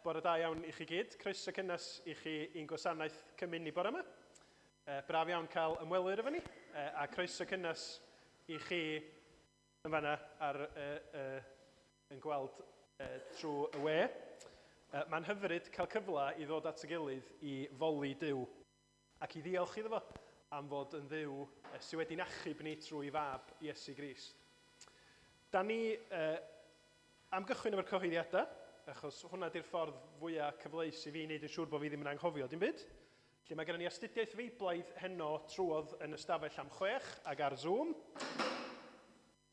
Bore da iawn i chi gyd. Croeso cynnes i chi i'n gwasanaeth cymun ni bore yma. Braf iawn cael ymwelwyr efo ni, a croeso cynnes i chi yn fanna ar, yn gweld trwy y we. Mae'n hyfryd cael cyfle i ddod at y gilydd i foli Duw ac i ddiolch iddo fo am fod yn Dduw sydd wedi'n achub ni trwy fab Iesu Grist. Da ni am gychwyn efo'r cyhoeddiadau, achos hwnna di'r ffordd fwyaf cyfleus i fi wneud yn siŵr bod fi ddim yn anghofio dim byd. Felly mae gennym ni astudiaeth Feiblaidd heno trwodd yn ystafell am 6 ac ar Zoom.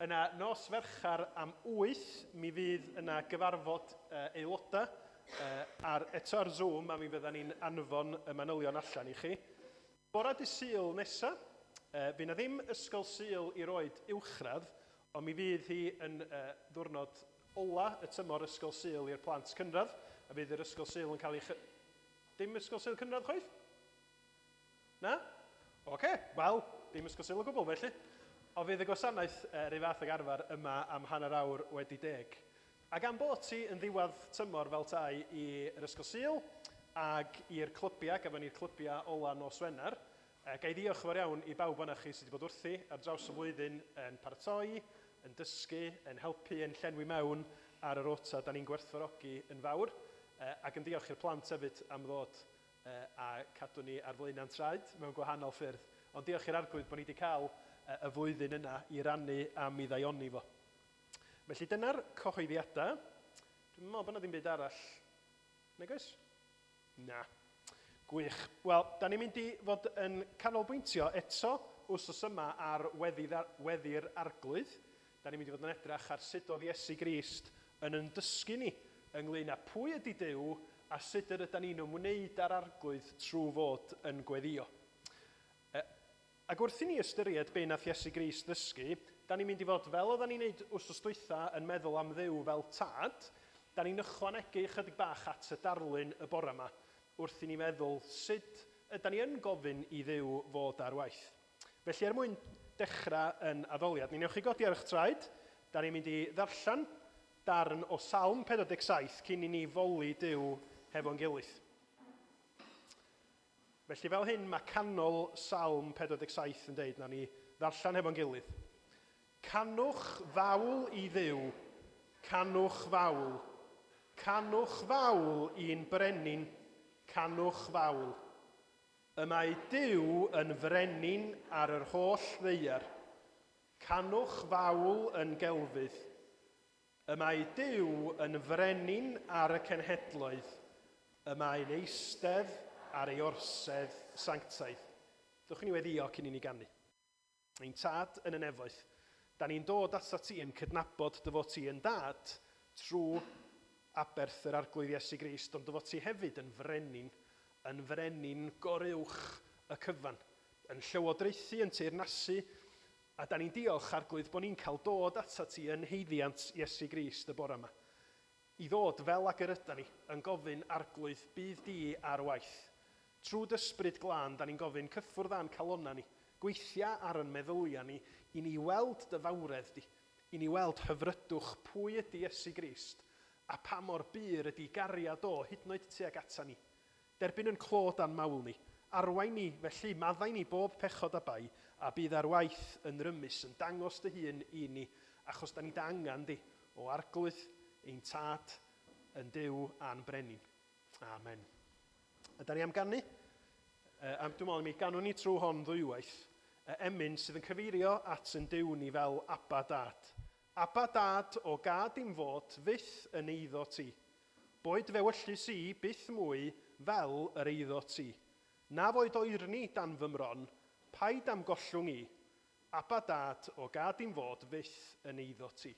Yna nos Fercher am 8 mi fydd yna gyfarfod aelodau ar, eto ar Zoom a mi fyddan ni'n anfon y manylion allan i chi. Bora dy Sul nesa, fydd na ddim ysgol Sul i'r oed uwchradd, ond mi fydd hi yn ddiwrnod ola y tymor ysgol Sul i'r plant cynradd, a fydd yr ysgol Sul yn cael ei Dim ysgol Sul cynradd chwaith? Na? Oce, wel, dim ysgol Sul o gwbl felly. Ond fydd y gwasanaeth yr un fath ag arfer yma am hanner awr wedi deg. A gan bod ti yn ddiwedd tymor fel tai i'r ysgol Sul ag i'r clybiau, gafon ni'r clybiau ola nos Wener, ga i ddiolch yn fawr iawn i bawb ohonoch chi sydd wedi bod wrthi ar draws y flwyddyn yn paratoi, yn dysgu, yn helpu, yn llenwi mewn ar y rota, da ni'n gwerthfawrogi yn fawr. Ac yn diolch i'r plant hefyd am ddod a cadw ni ar flaenau'n traed mewn gwahanol ffyrdd. Ond diolch i'r Arglwydd bod ni wedi cael y flwyddyn yna i rannu am ei ddaioni fo. Felly dyna'r cyhoeddiadau. Dwi'n meddwl bod yna ddim byd arall. Nag oes? Na. Gwych. Wel, da ni'n mynd i fod yn canolbwyntio eto wsos yma ar weddi'r Arglwydd. Da ni'n mynd i fod yn edrach ar sut oedd Iesu Grist yn yn dysgu ni ynglyn â pwy ydy Duw a sut yr ydan ni'n ymwneud â'r Arglwydd trwy fod yn gweddïo. Ac wrth i ni ystyried be nath Iesu Grist ddysgu, da ni'n mynd i fod, fel oeddan ni'n neud wsos dwytha yn meddwl am Dduw fel Tad, da ni'n ychwanegu ychydig bach at y darlun y bore yma wrth i ni feddwl sut ydan ni yn gofyn i Dduw fod ar waith. Felly er mwyn dechrau yn addoliad, mi wnewch chi godi ar eich traed, da ni'n mynd i ddarllen darn o Salm 47 cyn i ni foli Duw hefo'n gilydd. Felly fel hyn mae canol Salm 47 yn deud, nawn ni ddarllen hefo'n gilydd. Canwch fawl i Dduw, canwch fawl, canwch fawl i'n brenin, canwch fawl. Y mae Duw yn frenin ar yr holl ddaear. Canwch fawl yn gelfydd. Y mae Duw yn frenin ar y cenhedloedd. Y mae'n eistedd ar ei orsedd sanctaidd. Dewch i ni weddïo cyn i ni ganu. Ein Tad yn y nefoedd, da ni'n dod atat ti yn cydnabod dy fod ti yn Dad trwy aberth yr Arglwydd Iesu Grist, ond dy fod ti hefyd yn Frenin, yn Frenin goruwch y cyfan, yn llywodraethu, yn teyrnasu, a da ni'n diolch, Arglwydd, bod ni'n cael dod atat ti yn haeddiant Iesu Grist y bore yma. I ddod fel ag yr ydan ni, yn gofyn, Arglwydd, bydd di ar waith. Trwy d'Ysbryd Glân, da ni'n gofyn, cyffwrdd â'n calonnau ni, gweithia ar yn meddyliau ni, i ni weld dy fawredd di, i ni weld hyfrydwch pwy ydi Iesu Grist, a pa mor bur ydi gariad o, hyd yn oed tuag ata ni. Derbyn yn clod a'n mawl ni. Arwain ni, felly, maddau ni bob pechod a bai, a bydd ar waith yn rymus, yn dangos dy hun i ni, achos da ni dy angen di, o Arglwydd, ein Tad, yn Duw a'n Brenin. Amen. A da ni am ganu, am, dwi'n meddwl mi ganwn ni trwy hon ddwywaith, y emyn sydd yn cyfeirio at yn Duw ni fel Abba Dad. Abba Dad, o gad i'm fod fyth yn eiddo ti. Boed f'ewyllys i byth mwy fel yr eiddo ti. Na foed oerni dan fy mron, paid a'm gollwng i. Abba Dad, o gad i'm fod fyth yn eiddo ti.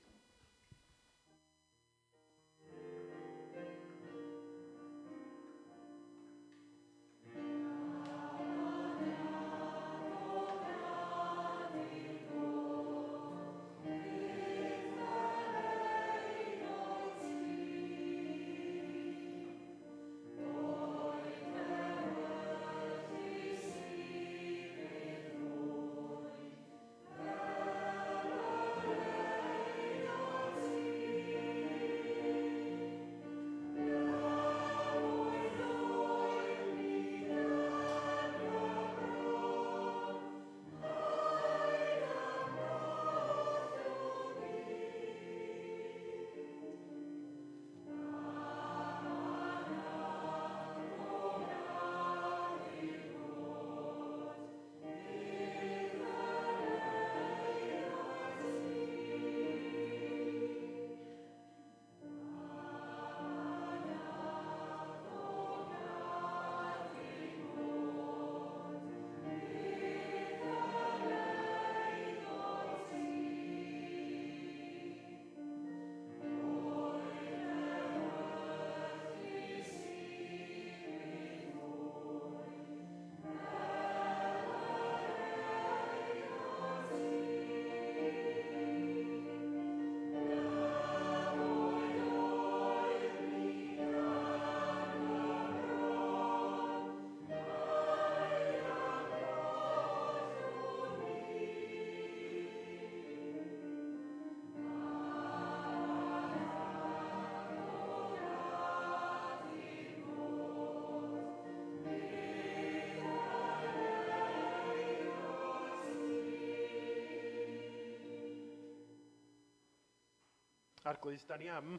Arglwydd, da ni am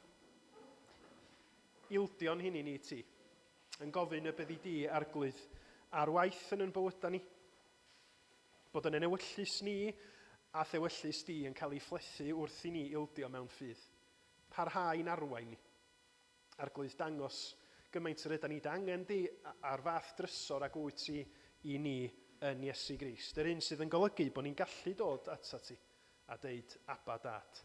ildio'n hunain i ti, yn gofyn y byddi di, Arglwydd, ar waith yn yn bywydau ni, bod yn ewyllys ni a thewyllys di yn cael ei phlethu wrth i ni ildio mewn ffydd. Parhau'n arwain ni. Arglwydd, dangos gymaint yr ydan ni dy angen di a'r fath drysor ag wyt ti i ni yn Iesu Grist, yr un sydd yn golygu bod ni'n gallu dod atat ti a deud, Abba, Dad.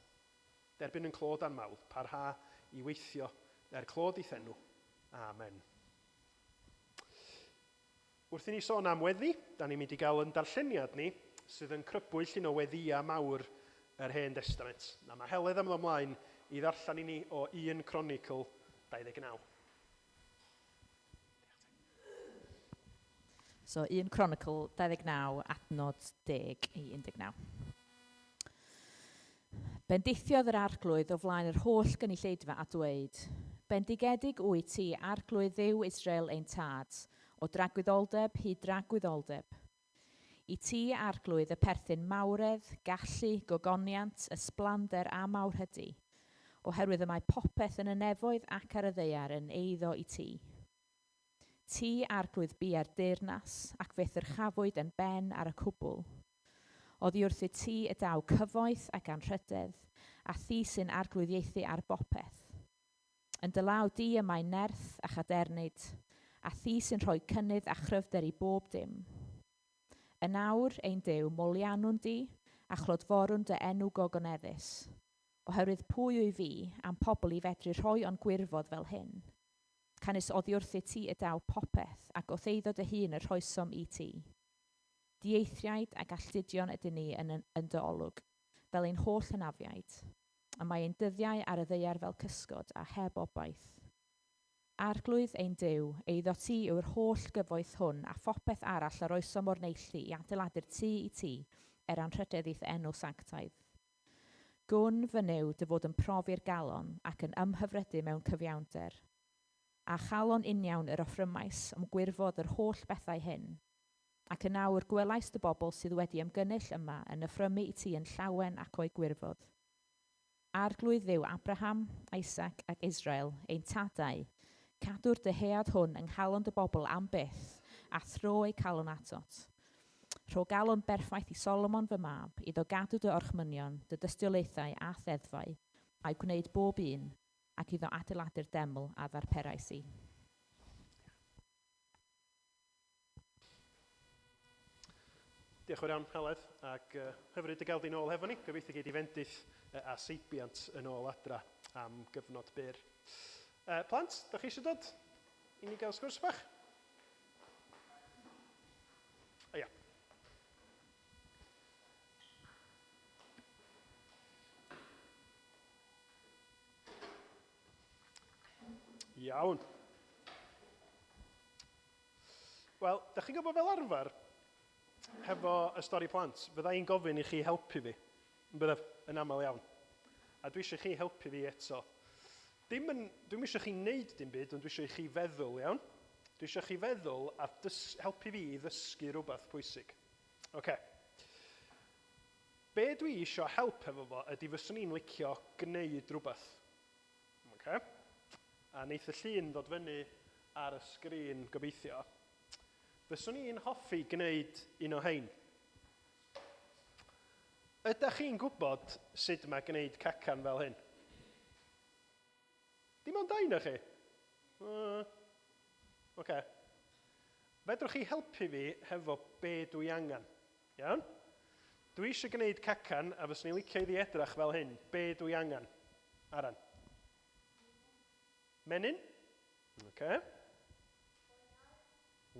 Derbyn yn clod a'n mawl, parha i weithio er clod i'th enw. Amen. Wrth i ni sôn am weddi, da ni'n mynd i gael yn darlleniad ni sydd yn crybwyll un o weddïau mawr yr Hen Destament. Na, mae Heledd am ddod ymlaen i ddarllen i ni o 1 Cronicl 29. So 1 Cronicl 29, adnod 10 i 19. Bendithiodd yr arglwydd o flaen yr holl gynulleidfa a dweud, Bendigedig wyt ti, arglwydd Dduw Israel ein tad, o dragwyddoldeb hyd dragwyddoldeb. I ti, arglwydd, y perthyn mawredd, gallu, gogoniant, ysblander a mawrhydi, oherwydd y mae popeth yn y nefoedd ac ar y ddaear yn eiddo i ti. Ti, arglwydd, bua'r deyrnas, ac fe'th ddyrchafwyd yn ben ar y cwbl. Oddi wrthyt ti y daw cyfoeth ac anrhydedd, a thi sy'n arglwyddiaethu ar bopeth. Yn dy law di y mae nerth a chadernid, a thi sy'n rhoi cynnydd a chryfder i bob dim. Yn awr, ein Duw, moliannwn di, a chlodforwn dy enw gogoneddus. Oherwydd pwy wyf fi, a'm pobl i fedru rhoi o'n gwirfodd fel hyn? Canys oddi wrthyt ti y daw popeth, ac o'th eiddo dy hun y rhoesom i ti. Dieithriaid ac alltudion ydyn ni yn, yn dy olwg, fel ein holl hynafiaid. Y mae ein dyddiau ar y ddaear fel cysgod, a heb obaith. Arglwydd ein Duw, eiddo ti yw'r holl gyfoeth hwn, a phopeth arall a roesom o'r neilltu i adeiladu'r tŷ i ti, er anrhydedd i'th enw sanctaidd. Gwn, fy Nuw, dy fod yn profi'r galon, ac yn ymhyfrydu mewn cyfiawnder. A chalon uniawn yr offrymais o'm gwirfodd yr holl bethau hyn. Ac yn awr, gwelais dy bobl sydd wedi ymgynnull yma yn offrymu i ti yn llawen ac o'u gwirfodd. Arglwydd Dduw Abraham, Isaac ac Israel, ein tadau, cadw'r dyhead hwn yng nghalon dy bobl am byth, a thro eu calon atot. Rho galon berffaith i Solomon fy mab, iddo gadw dy orchmynion, dy dystiolaethau a theddfau, a'u gwneud bob un, ac iddo adeiladu'r deml a ddarperais i. Diolch yn fawr iawn, Heledd, ac uh, hyfryd dy gael di nôl hefo ni. Gobeithio gei di fendith a seibiant yn ôl adra am gyfnod byr. Uh, plant, da chi eisiau dod i ni gael sgwrs bach? O ia. Iawn. Wel, da chi'n gwybod fel arfer, hefo y stori plant, fydda i'n gofyn i chi helpu fi. Yn byddaf yn aml iawn. A dwi eisiau chi helpu fi eto. Dim yn, dwi'm eisiau chi wneud dim byd, ond dwi eisiau i chi feddwl, iawn? Dwi eisiau chi feddwl a dys, helpu fi i ddysgu rhywbeth pwysig. Oce. Okay. Be dwi eisiau help efo fo ydy fyswn i'n licio gwneud rhywbeth. Okay. A neith y llun ddod fyny ar y sgrin gobeithio. Fyswn i'n hoffi gwneud un o hein. Ydych chi'n gwybod sut mae gwneud cacan fel hyn? Dim ond dau na chi? Oce. Okay. Fedrwch chi helpu fi hefo be dwi angen? Iawn? Dwi eisiau gwneud cacan a fyswn i'n licio iddi edrach fel hyn. Be dwi angen? Aran. Menyn? Oce. Okay.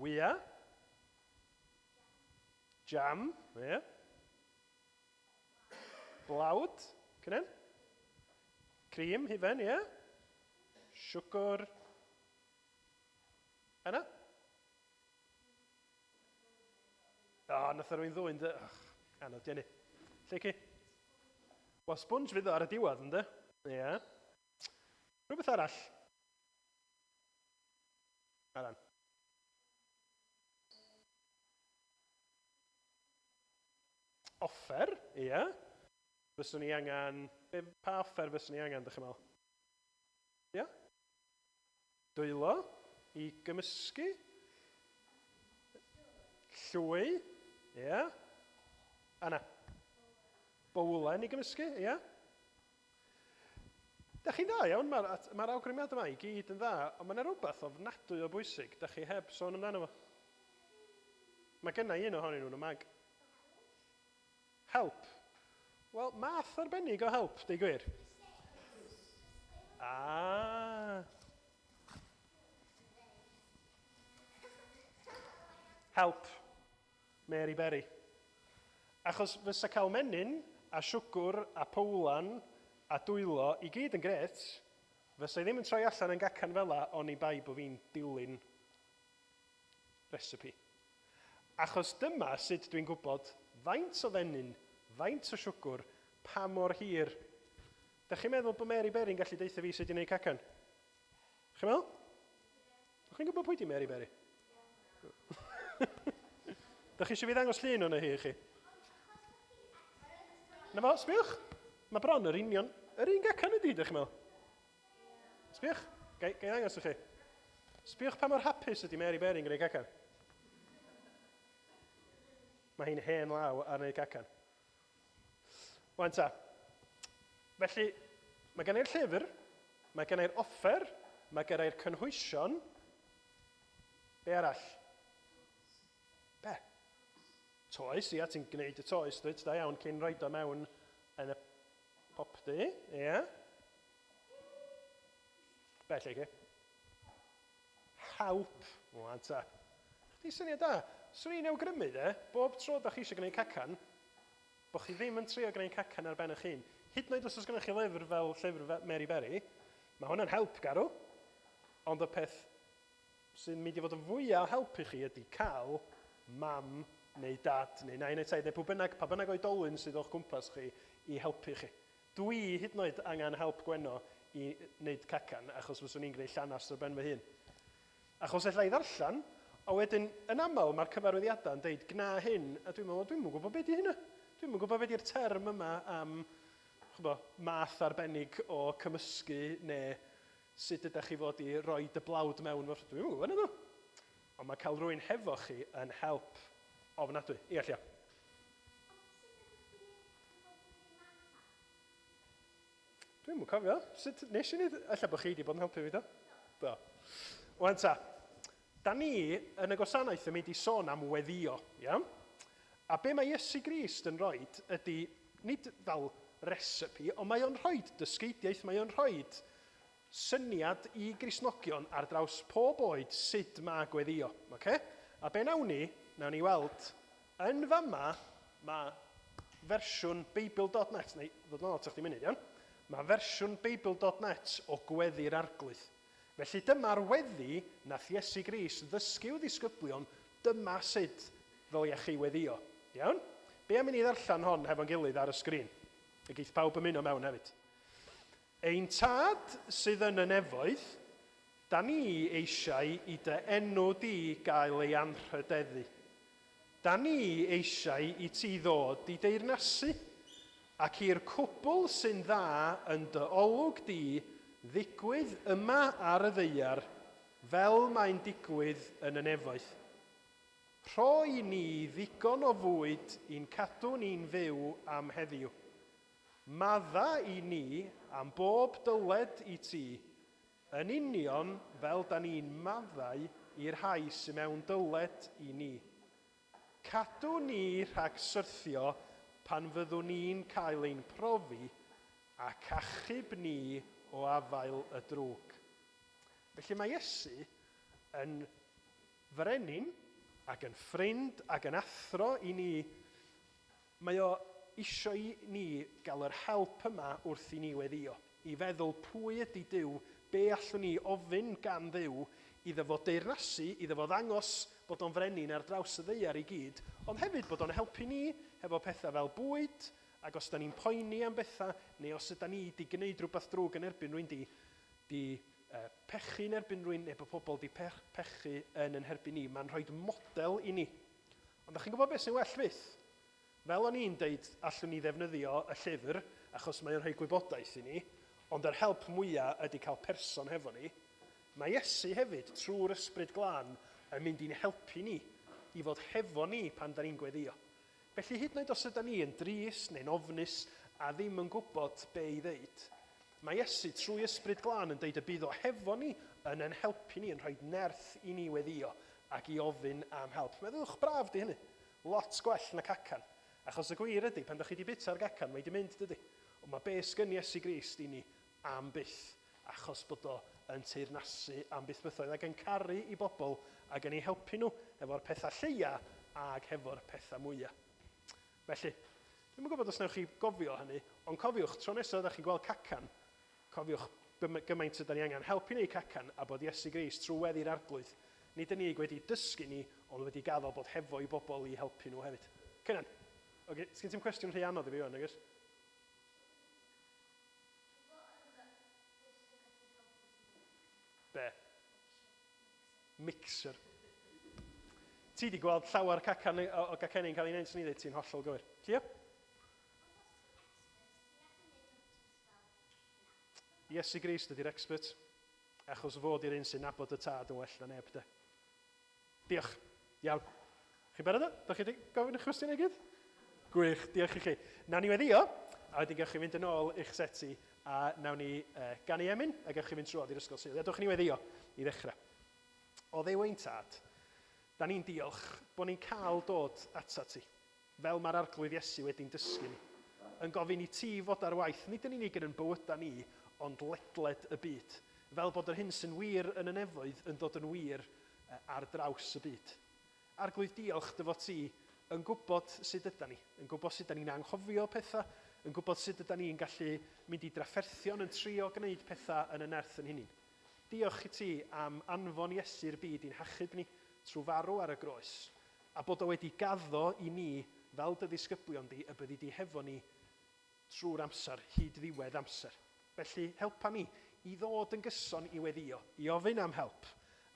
Wya. Jam. Ie. Yeah. Blawd. Cynnen? Cream, hufen, ie. Yeah. Siwgr. Yna? O, oh, nath rwy'n ddwyn dy... Och, anodd di hynny. Lle ci? Wel, sponge fydd o ar y diwedd, ynddo? Ie. Yeah. Rhywbeth arall? Aran. Offer, ie. Yeah. Fyswn i angen... Be, pa offer fyswn i angen, dych chi'n meddwl? Ia? Dwylo i gymysgu. Llwy. Ia. Ana. Bowlen i gymysgu, ia. Da chi'n dda iawn, mae'r ma awgrymiad yma i gyd yn dda, ond mae yna rhywbeth ofnadwy o bwysig da chi heb sôn amdano fo. Mae gynna i un ohonyn nhw'n y mag. Help. Wel, math arbennig o help, deu gwir. Ah. Help. Mary Berry. Achos fysa cael menyn a siwgr a powlan a dwylo i gyd yn gret, fysa i ddim yn troi allan yn gacan fela oni bai bo fi'n dilyn recipe. Achos dyma sut dwi'n gwybod faint o fenyn, faint o siwgr, pa mor hir. Da chi'n meddwl bod Mary Berry'n gallu deutha fi sut i wneud cacan? Chi'n meddwl? Ydych chi'n gwybod pwy di Mary Berry? Da chi eisiau fi ddangos llun o'na hi i chi? Na fo, sbiwch. Mae bron yr union, yr un gacan ydi, dych chi'n meddwl? Sbiwch, gai, gai ddangos i chi. Sbiwch pa mor hapus ydy Mary Berry'n gwneud cacan. Mae hi'n hen law ar wneud cacan. Wan ta. Felly, mae gen i'r llyfr, mae gen i'r offer, mae gen i'r cynhwysion. Be arall? Be? Toes, ia, ti'n gwneud y toes, dwyt, da iawn, cyn roed o mewn yn y popty, ia. Be lle chi? Help. Wan ta. Chdi syniad da. Swn i'n awgrymu de, bob tro da chi eisiau gwneud cacan, bod chi ddim yn trio gwneud cacan ar ben eich hun. Hyd yn oed os oes gennych chi lyfr fel llyfr Mary Berry, mae hwnna'n help garw. Ond y peth sy'n mynd i fod yn fwyaf o help i chi ydy cael mam neu dad neu nain neu taid neu pwy bynnag, pa bynnag oedolyn sydd o'ch cwmpas chi i helpu chi. Dwi hyd yn oed angen help Gwenno i wneud cacan, achos fyswn i'n gwneud llanast ar ben fy hun. Achos ella i ddarllen, a wedyn yn aml mae'r cyfarwyddiadau yn deud gna hyn, a dwi'n meddwl, dwi'm yn gwybod be di hynna. Dwi'm yn gwybod be di'r term yma am ch'bo, math arbennig o cymysgu neu sut ydych chi fod i roi dy blawd mewn. Dwi'm yn gwybod nadw. Ond mae cael rhywun hefo chi yn help ofnadwy. Ia, Llio. Dwi'm yn cofio. Sut nes i wneud? Ella bod chi wedi bod yn helpu fi, do? Do. Wan ta, da ni yn y gwasanaeth yn mynd i sôn am weddio, iawn? A be mae Iesu Grist yn rhoi ydy, nid fel recipe, ond mae o'n rhoi dysgeidiaeth, mae o'n rhoi syniad i Gristnogion ar draws pob oed sut mae gweddio. Okay? A be nawn ni, nawn ni weld Yn fama, mae fersiwn Beibl.net, neu ddod nôl atoch chdi munud, iawn? Mae fersiwn Beibl.net o Gweddi'r Arglwydd. Felly dyma'r weddi nath Iesu Grist ddysgu i'w ddisgyblion, dyma sut ddylia chi weddïo. Iawn? Be am i ni ddarllen hon hefo'n gilydd ar y sgrin? A geith pawb ymuno mewn hefyd. Ein Tad sydd yn y nefoedd, da ni eisiau i dy enw di gael ei anrhydeddu. Da ni eisiau i ti ddod i deyrnasu, ac i'r cwbl sy'n dda yn dy olwg di ddigwydd yma ar y ddaear fel mae'n digwydd yn y nefoedd. Rho i ni ddigon o fwyd i'n cadw ni'n fyw am heddiw. Madda i ni am bob dyled i ti, yn union fel da ni'n maddau i'r rhai sy mewn dyled i ni. Cadw ni rhag syrthio pan fyddwn ni'n cael ein profi, ac achub ni o afael y drwg. Felly mae Iesu yn frenin ac yn ffrind ac yn athro i ni. Mae o isio i ni gael yr help yma wrth i ni weddïo, i feddwl pwy ydy Duw, be allwn ni ofyn gan Dduw iddo fo deyrnasu, iddo fo ddangos bod o'n frenin ar draws y ddaear i gyd, ond hefyd bod o'n helpu ni hefo pethau fel bwyd, ac os da ni'n poeni am bethau, neu os yda ni di gwneud rhywbeth drwg yn erbyn rhywun, di, di pechu yn erbyn rhywun, neu bod pobl di pechu yn yn herbyn ni, mae'n rhoi model i ni. Ond da chi'n gwybod beth sy'n well fyth? Fel o'n i'n deud, allwn ni ddefnyddio y llyfr, achos mae o'n rhoi gwybodaeth i ni, ond yr help mwyaf ydy cael person hefo ni. Mae Iesu hefyd, trwy'r Ysbryd Glân, yn mynd i'n helpu ni i fod hefo ni pan da ni'n gweddio. Felly hyd yn oed os ydy ni yn drist neu'n ofnus a ddim yn gwybod be i ddeud, mae Iesu trwy Ysbryd Glân yn deud y bydd o hefo ni yn ein helpu ni, yn rhoi nerth i ni weddio ac i ofyn am help. Meddylwch braf di hynny. Lot gwell na cacan. Achos y gwir ydy, pan ydych chi wedi bita'r gacan, mae wedi mynd, dydy. Ond mae be sgyn Iesu Grist i ni am byth, achos bod o yn teyrnasu am byth bythoedd ac yn caru i bobl ac yn eu helpu nhw efo'r pethau lleia ac hefo'r pethau mwyaf. Felly, dwi'm yn gwybod os wnewch chi gofio hynny, ond cofiwch, tro nesaf ydych chi'n gweld cacan, cofiwch gymaint ydyn ni angen help i wneud cacan a bod Iesu Grist trwy weddi'r Arglwydd, nid yn unig wedi dysgu ni, ond wedi gaddo bod hefo i bobl i helpu nhw hefyd. Cynan, okay, sgyn ti'm cwestiwn rhy anodd i fi wan, nag oes? Be? Mixer. Ti di gweld llawer cacan o gacenni'n cael ei wneud, swn i ddweud ti'n hollol gywir. Llio? Iesu Grist ydy'r expert, achos fod i'r un sy'n nabod y tad yn well na neb, de. Diolch. Iawn. Chi'n barod o? Dach chi wedi gofyn eich cwestiwn i gyd? Gwych, diolch i chi. Nawn ni weddio, a wedyn gewch chi fynd yn ôl i'ch seti, a nawn ni ganu emyn, a gewch chi fynd trwodd i'r ysgol Sul. Ia, dewch i ni weddio i ddechrau. O Dduw ein tad, da ni'n diolch bod ni'n cael dod atat ti, fel mae'r Arglwydd Iesu wedi'n dysgu ni, yn gofyn i ti fod ar waith, nid yn unig yn ein bywydau ni, ond ledled y byd, fel bod yr hyn sy'n wir yn y nefoedd yn dod yn wir ar draws y byd. Arglwydd, diolch dy fod ti yn gwybod sut yda ni, yn gwybod sut yda ni'n anghofio pethau, yn gwybod sut yda ni'n gallu mynd i drafferthion yn trio gwneud pethau yn y nerth yn hunain. Diolch i ti am anfon Iesu'r byd i'n hachub ni trwy farw ar y groes, a bod o wedi gaddo i ni fel dy ddisgyblion di y byddi di hefo ni trwy'r amser, hyd ddiwedd amser. Felly, helpa ni i ddod yn gyson i weddio, i ofyn am help,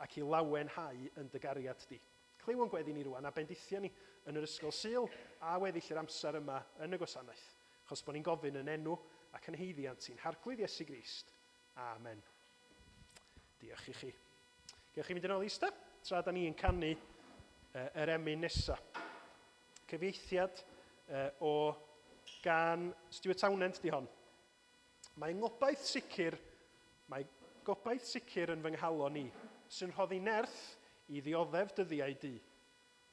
ac i lawenhau yn dy gariad di. Clyw yn gweddi ni rwan a bendithio ni yn yr ysgol Sul a weddill yr amser yma yn y gwasanaeth, achos bod ni'n gofyn yn enw ac yn haeddiant i'n Harglwydd Iesu Grist. Amen. Diolch i chi. Gewch chi fynd yn ôl i ista, tra da ni'n canu yr emyn nesa. Cyfieithiad o gan Stuart Townend di hon. Mae ngobaith sicr, mae gobaith sicr yn fy nghalon i, sy'n rhoddi nerth i ddioddef dyddiau du.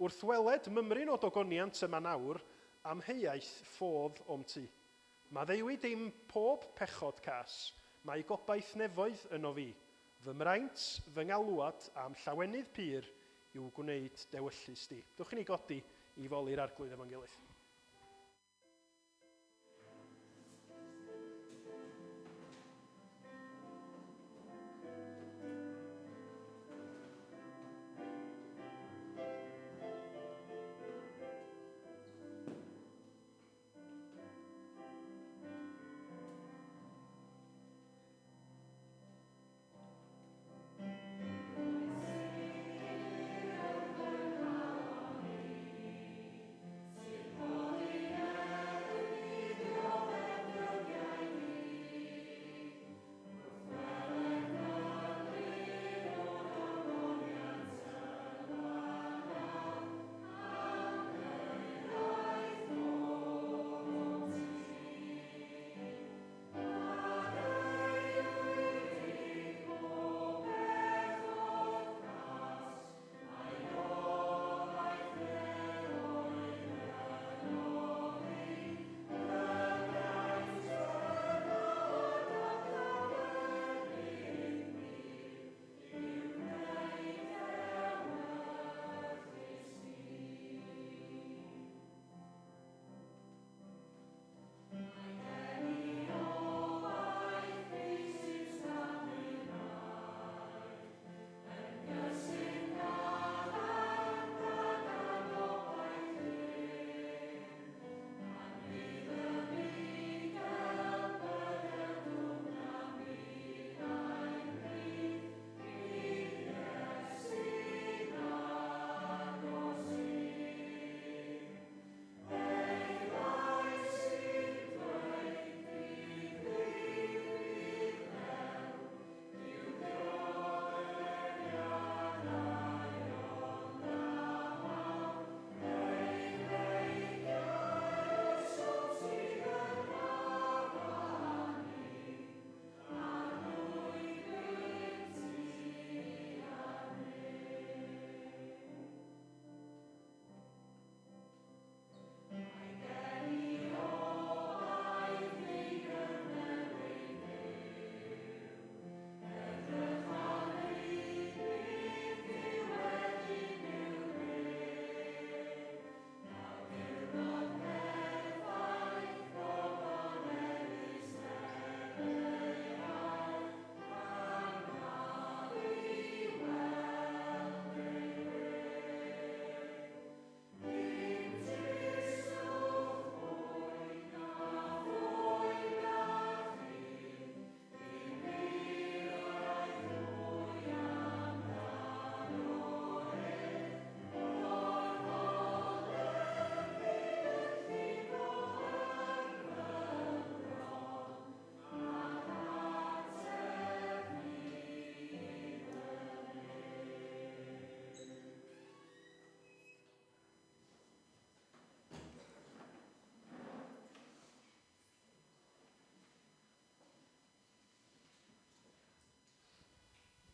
Wrth weled mymryn o dogoniant yma nawr, amheuaeth ffodd o'm tu. Maddeuwyd dim pob pechod cas, mae gobaith nefoedd yno fi. Fy mraint, fy ngalwad a'm llawenydd pur i'w gwneud dewyllys di. Dwch i ni godi i foli'r Arglwydd efo'n gilydd.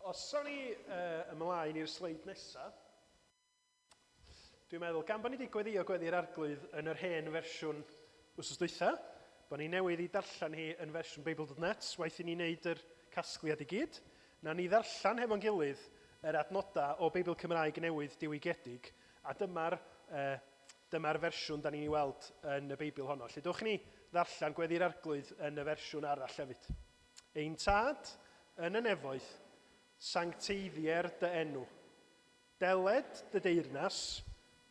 Os awn ni ymlaen i'r sleid nesaf, dwi'n meddwl, gan bod ni wedi gweddio gweddi'r arglwydd yn yr hen fersiwn wrth dwytha, bod ni newydd i darllen hi yn fersiwn Beibl.net, waeth i ni wneud yr casgliad i gyd, na ni ddarllen hefo'n gilydd yr adnodau o Beibl Cymraeg newydd diwygiedig, a dyma'r dyma fersiwn da ni'n ei weld yn y Beibl honno. Lle dwch ni ddarllen gweddi'r arglwydd yn y fersiwn arall hefyd. Ein tad yn y nefoedd, sancteiddier dy enw. Deled dy deyrnas,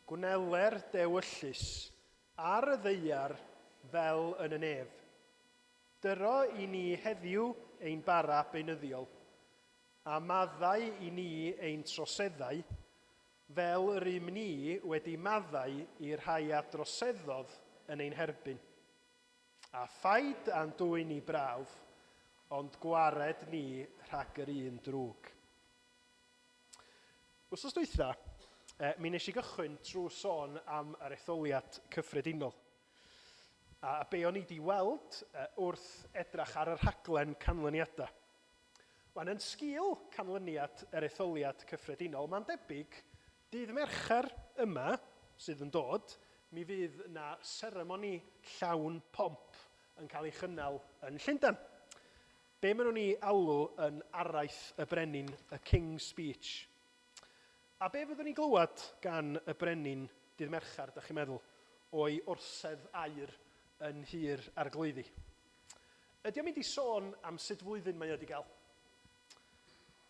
gwneler dewyllys, ar y ddaear fel yn y nef. Dyro i ni heddiw ein bara beunyddiol, a maddau i ni ein troseddau, fel yr ym ni wedi maddau i'r rhai a droseddodd yn ein herbyn. A phaid â'n dwyn i brawf, ond gwared ni rhag yr un drwg. Wsos dwytha, mi nes i gychwyn trwy sôn am yr etholiad cyffredinol. A be o'n i di weld wrth edrach ar y rhaglen canlyniadau. Wan, yn sgil canlyniad yr etholiad cyffredinol, mae'n debyg dydd Mercher yma sydd yn dod, mi fydd na seremoni llawn pomp yn cael ei chynnal yn Llundain. Be maen nhw'n ei alw yn araith y brenin, y King's Speech. A be fyddwn ni'n glywed gan y brenin dydd Mercher, da chi'n meddwl, o'i orsedd aur yn Nhŷ'r Arglwyddi? Ydy o'n mynd i sôn am sut flwyddyn mae o wedi gael?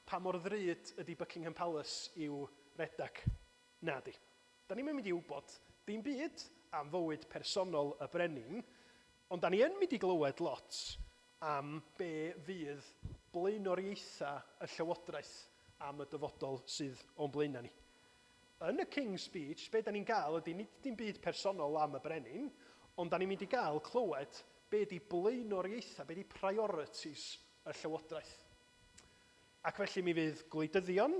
Pa mor ddrud ydy Buckingham Palace i'w redag? Na di. Da ni'm yn mynd i wybod dim byd am fywyd personol y brenin, ond da ni yn mynd i glywed lot am be fydd blaenoriaethau y llywodraeth am y dyfodol sydd o'n blaenau ni. Yn y King's Speech, be da ni'n gael ydy nid dim byd personol am y brenin, ond da ni'n mynd i gael clywed be di blaenoriaethau, be di priorities y llywodraeth. Ac felly mi fydd gwleidyddion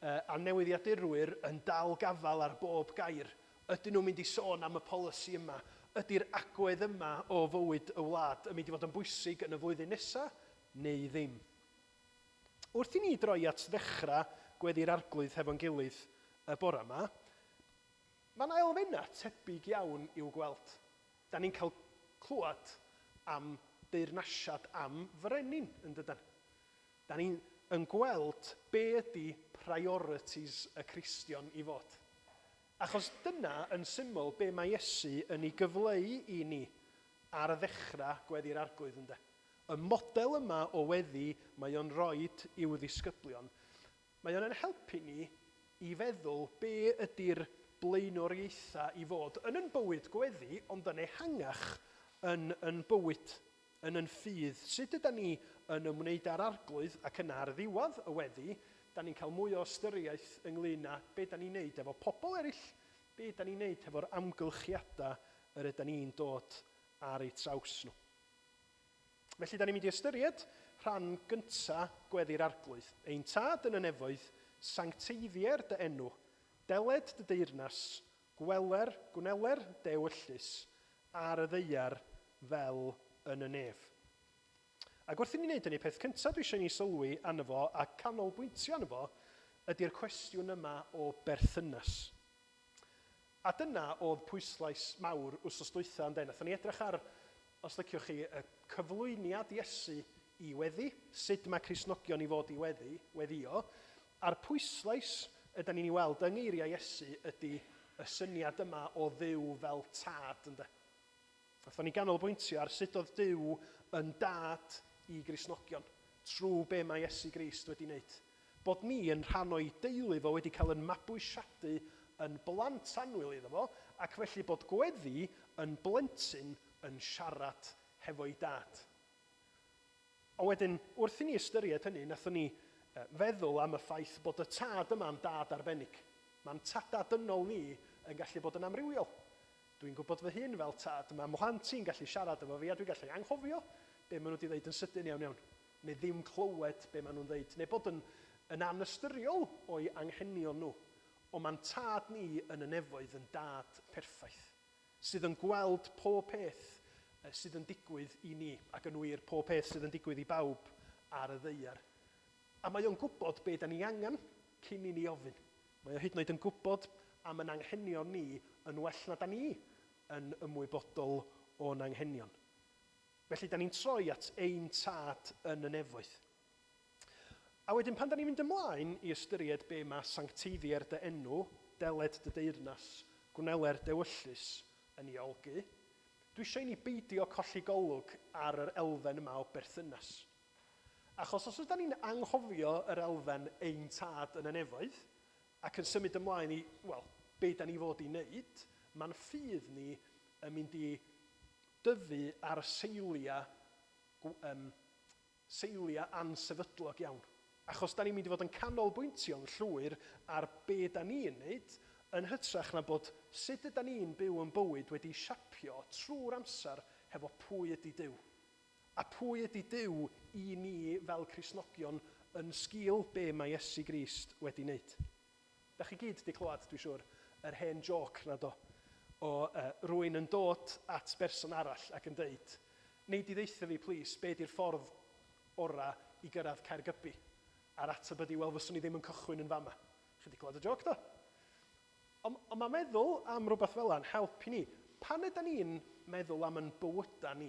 a newyddiadurwyr yn dal gafael ar bob gair. Ydyn nhw'n mynd i sôn am y polisi yma? Ydy'r agwedd yma o fywyd y wlad yn mynd i fod yn bwysig yn y flwyddyn nesaf neu ddim? Wrth i ni droi at ddechrau gweddi'r arglwydd hefo'n gilydd y bore yma, mae yna elfennau tebyg iawn i'w gweld. Da ni'n cael clywed am deyrnasiad am frenin, yn dydan? Da ni'n yn gweld be ydy priorities y Cristion i fod. Achos dyna yn syml be mae Iesu yn ei gyfleu i ni ar ddechrau gweddi'r arglwydd, ynde? Y model yma o weddi mae o'n roid i'w ddisgyblion, mae o'n ein helpu ni i feddwl be ydy'r blaenoriaethau i fod yn yn bywyd gweddi, ond yn ehangach yn yn bywyd, yn yn ffydd. Sut ydy ni yn ymwneud â'r arglwydd ac yna ar ddiwedd y weddi, da ni'n cael mwy o ystyriaeth ynglyn â be da ni'n neud efo pobl eraill, be da ni'n neud hefo'r amgylchiadau yr ydy ni'n dod ar eu traws nhw. Felly, da ni'n mynd i ystyried rhan gynta gweddi'r arglwydd. Ein tad yn y nefoedd, sancteiddier dy enw, deled dy deyrnas, gweler, gwneler dewyllys, ar y ddaear fel yn y nef. Ac wrth i ni wneud hynny, peth cyntaf dwi eisiau ni sylwi arno fo a canolbwyntio arno fo ydy'r cwestiwn yma o berthynas. A dyna oedd pwyslais mawr wsos dwytha, ynde? Nathon ni edrych ar, os liciwch chi, y cyflwyniad Iesu i weddi, sut mae Cristnogion i fod i weddi, weddio, a'r pwyslais ydan ni'n ei weld yng ngeiriau Iesu ydy y syniad yma o Dduw fel tad, ynde? Nathon ni ganolbwyntio ar sut oedd Duw yn dad i Gristnogion, trwy be mae Iesu Grist wedi wneud. Bod ni yn rhan o'i deulu fo wedi cael yn mabwysiadu yn blant annwyl iddo fo, ac felly bod gweddi yn blentyn yn siarad hefo'i dad. Ond wedyn, wrth i ni ystyried hynny, nathon ni feddwl am y ffaith bod y tad yma'n dad arbennig. Mae'n tada dynol ni yn gallu bod yn amrywiol. Dwi'n gwybod fy hun fel tad, mae mhlant i'n gallu siarad efo fi a dwi'n gallu anghofio be maen nhw wedi dweud yn sydyn iawn iawn, neu ddim clywed be maen nhw'n dweud, neu bod yn, yn anystyriol o'i anghenion nhw. Ond mae'n tad ni yn y nefoedd yn dad perffaith, sydd yn gweld pob peth sydd yn digwydd i ni, ac yn wir pob peth sydd yn digwydd i bawb ar y ddaear. A mae o'n gwybod be da ni angen cyn i ni ofyn. Mae o hyd yn oed yn gwybod am yn anghenion ni yn well na da ni yn ymwybodol o'n anghenion. Felly, da ni'n troi at ein Tad yn y nefoedd. A wedyn pan da ni'n mynd ymlaen i ystyried be mae sancteiddier dy enw, deled dy deyrnas, gwneler d'ewyllys yn ei olygu, dwi eisiau i ni beidio colli golwg ar yr elfen yma o berthynas. Achos os ydan ni'n anghofio yr elfen ein Tad yn y nefoedd, ac yn symud ymlaen i, wel, be da ni fod i wneud, mae'n ffydd ni yn mynd i dyfu ar seiliau, seiliau ansefydlog iawn. Achos da ni'n mynd i fod yn canolbwyntio'n llwyr ar be da ni'n wneud, yn hytrach na bod sut ydan ni'n byw yn bywyd wedi siapio trwy'r amser hefo pwy ydy Duw. A pwy ydy Duw i ni fel Cristnogion yn sgil be mae Iesu Grist wedi wneud. Da chi gyd 'di clywed, dwi'n siŵr, yr hen jôc 'na do? O rywun yn dod at berson arall ac yn deud, 'Nei di ddeutha fi plîs, be 'di'r ffordd ora i gyrraedd Caergybi? A'r ateb ydi, 'Wel, fyswn i ddim yn cychwyn yn fama. Chi 'di clywed y jôc do? Ond ond mae meddwl am rywbeth fel 'na yn help i ni. Pan ydan ni'n meddwl am yn bywyda ni?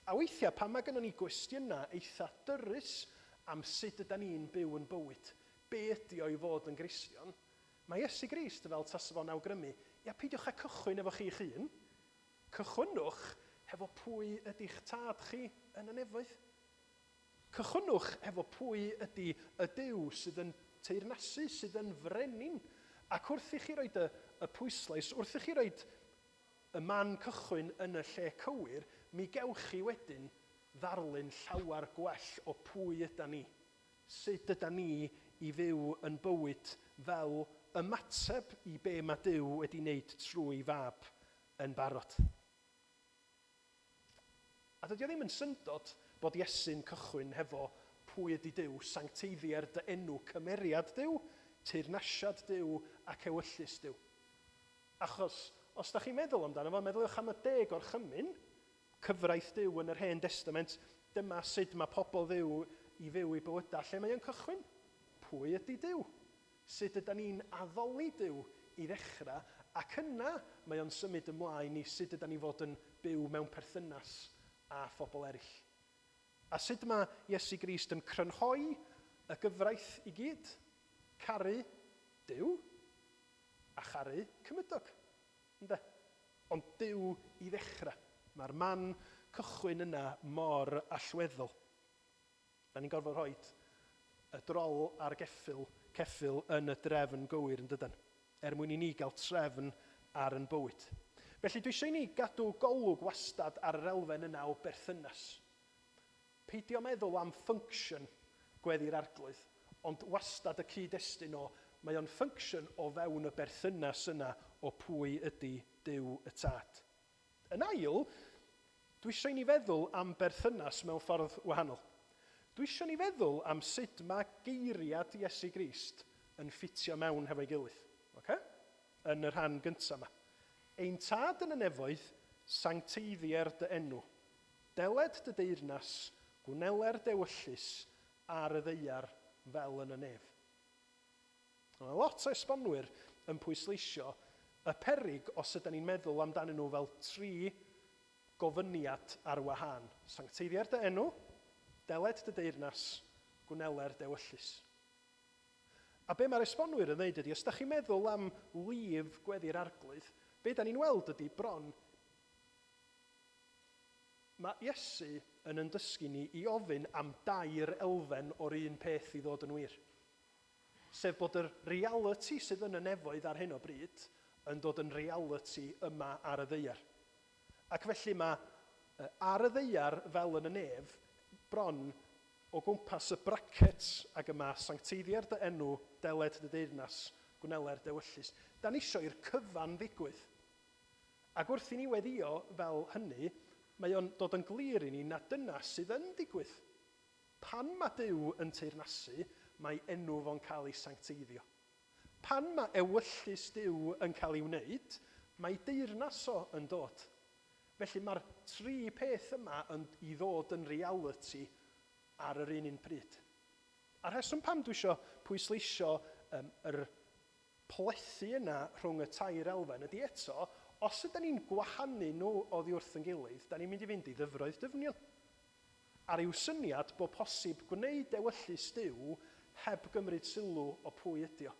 A weithiau pan mae gynnon ni gwestiynau eitha dyrys am sut ydan ni'n byw yn bywyd, be ydi o i fod yn Gristion, mae Iesu Grist fel tasa fo'n awgrymu, ia peidiwch â cychwyn efo chi'ch hun, cychwynnwch hefo pwy ydi'ch tad chi yn y nefoedd. Cychwynnwch hefo pwy ydi y Duw sydd yn teyrnasu, sydd yn frenin. Ac wrth i chi roid y y pwyslais, wrth i chi roid y man cychwyn yn y lle cywir, mi gewch chi wedyn ddarlun llawer gwell o pwy ydan ni, sut ydan ni i fyw yn bywyd fel ymateb i be mae Duw wedi wneud trwy Fab yn barod. A dydy o ddim yn syndod bod Iesu'n cychwyn hefo pwy ydy Duw, sancteiddier dy enw, cymeriad Duw, teyrnasiad Duw ac ewyllys Duw. Achos, os dach chi'n meddwl amdano fo, meddyliwch am y Deg Orchymyn, cyfraith Duw yn yr Hen Destament, dyma sut mae pobl Dduw i fyw eu bywydau, lle mae o'n cychwyn? Pwy ydy Duw? Sut ydan ni'n addoli Duw i ddechrau, ac yna mae o'n symud ymlaen i sut ydan ni'n fod yn byw mewn perthynas â phobl eraill. A sut mae Iesu Grist yn crynhoi y gyfraith i gyd? Caru Duw a charu cymydog, ynde? Ond Duw i ddechrau. Mae'r man cychwyn yna mor allweddol. Da ni'n gorfod rhoi y drol a'r geffyl, ceffyl yn y drefn gywir, yn dydan? Er mwyn i ni gael trefn ar yn bywyd. Felly dwi eisiau i ni gadw golwg wastad ar yr elfen yna o berthynas. Peidio meddwl am function gweddi'r Arglwydd, ond wastad y cyd-destun o, mae o'n function o fewn y berthynas yna o pwy ydy Duw y Tad. Yn ail, dwi eisiau i ni feddwl am berthynas mewn ffordd wahanol. Dwi eisiau ni feddwl am sut mae geiriad Iesu Grist yn ffitio mewn hefo'i gilydd. Ocê? Yn y rhan gyntaf yma. Ein Tad yn y nefoedd, sancteiddier dy enw. Deled dy deyrnas, gwneler d'ewyllys ar y ddaear fel yn y nef. Mae lot o esbonwyr yn pwysleisio y peryg os ydan ni'n meddwl amdanyn nhw fel tri gofyniad ar wahân, sancteiddier dy enw, deled dy deyrnas, gwneler d'ewyllys. A be mae'r esbonwyr yn ddeud ydy, os da chi'n meddwl am lif gweddi'r Arglwydd, be da ni'n weld ydy bron Mae Iesu yn yn dysgu ni i ofyn am dair elfen o'r un peth i ddod yn wir. Sef bod yr realiti sydd yn y nefoedd ar hyn o bryd yn dod yn realiti yma ar y ddaear. Ac felly mae ar y ddaear fel yn y nef bron o gwmpas y brackets ag y mae sancteiddier dy enw, deled dy deyrnas, gwneler d'ewyllys. Da ni isio i'r cyfan ddigwydd. Ac wrth i ni weddïo fel hynny, mae o'n dod yn glir i ni nad dyna sydd yn digwydd. Pan mae Duw yn teyrnasu, mae enw fo'n cael ei sancteiddio. Pan mae ewyllys Duw yn cael ei wneud, mae deyrnas o yn dod. Felly mae'r tri peth yma yn i ddod yn realiti ar yr un un pryd. A'r rheswm pam dwi eisiau pwysleisio yr plethu yna rhwng y tair elfen ydy eto, os ydyn ni'n gwahanu nhw oddi wrth yn gilydd, da ni'n mynd i fynd i ddyfroedd dyfnion. A ryw syniad bod posib gwneud ewyllys Duw heb gymryd sylw o pwy ydi o.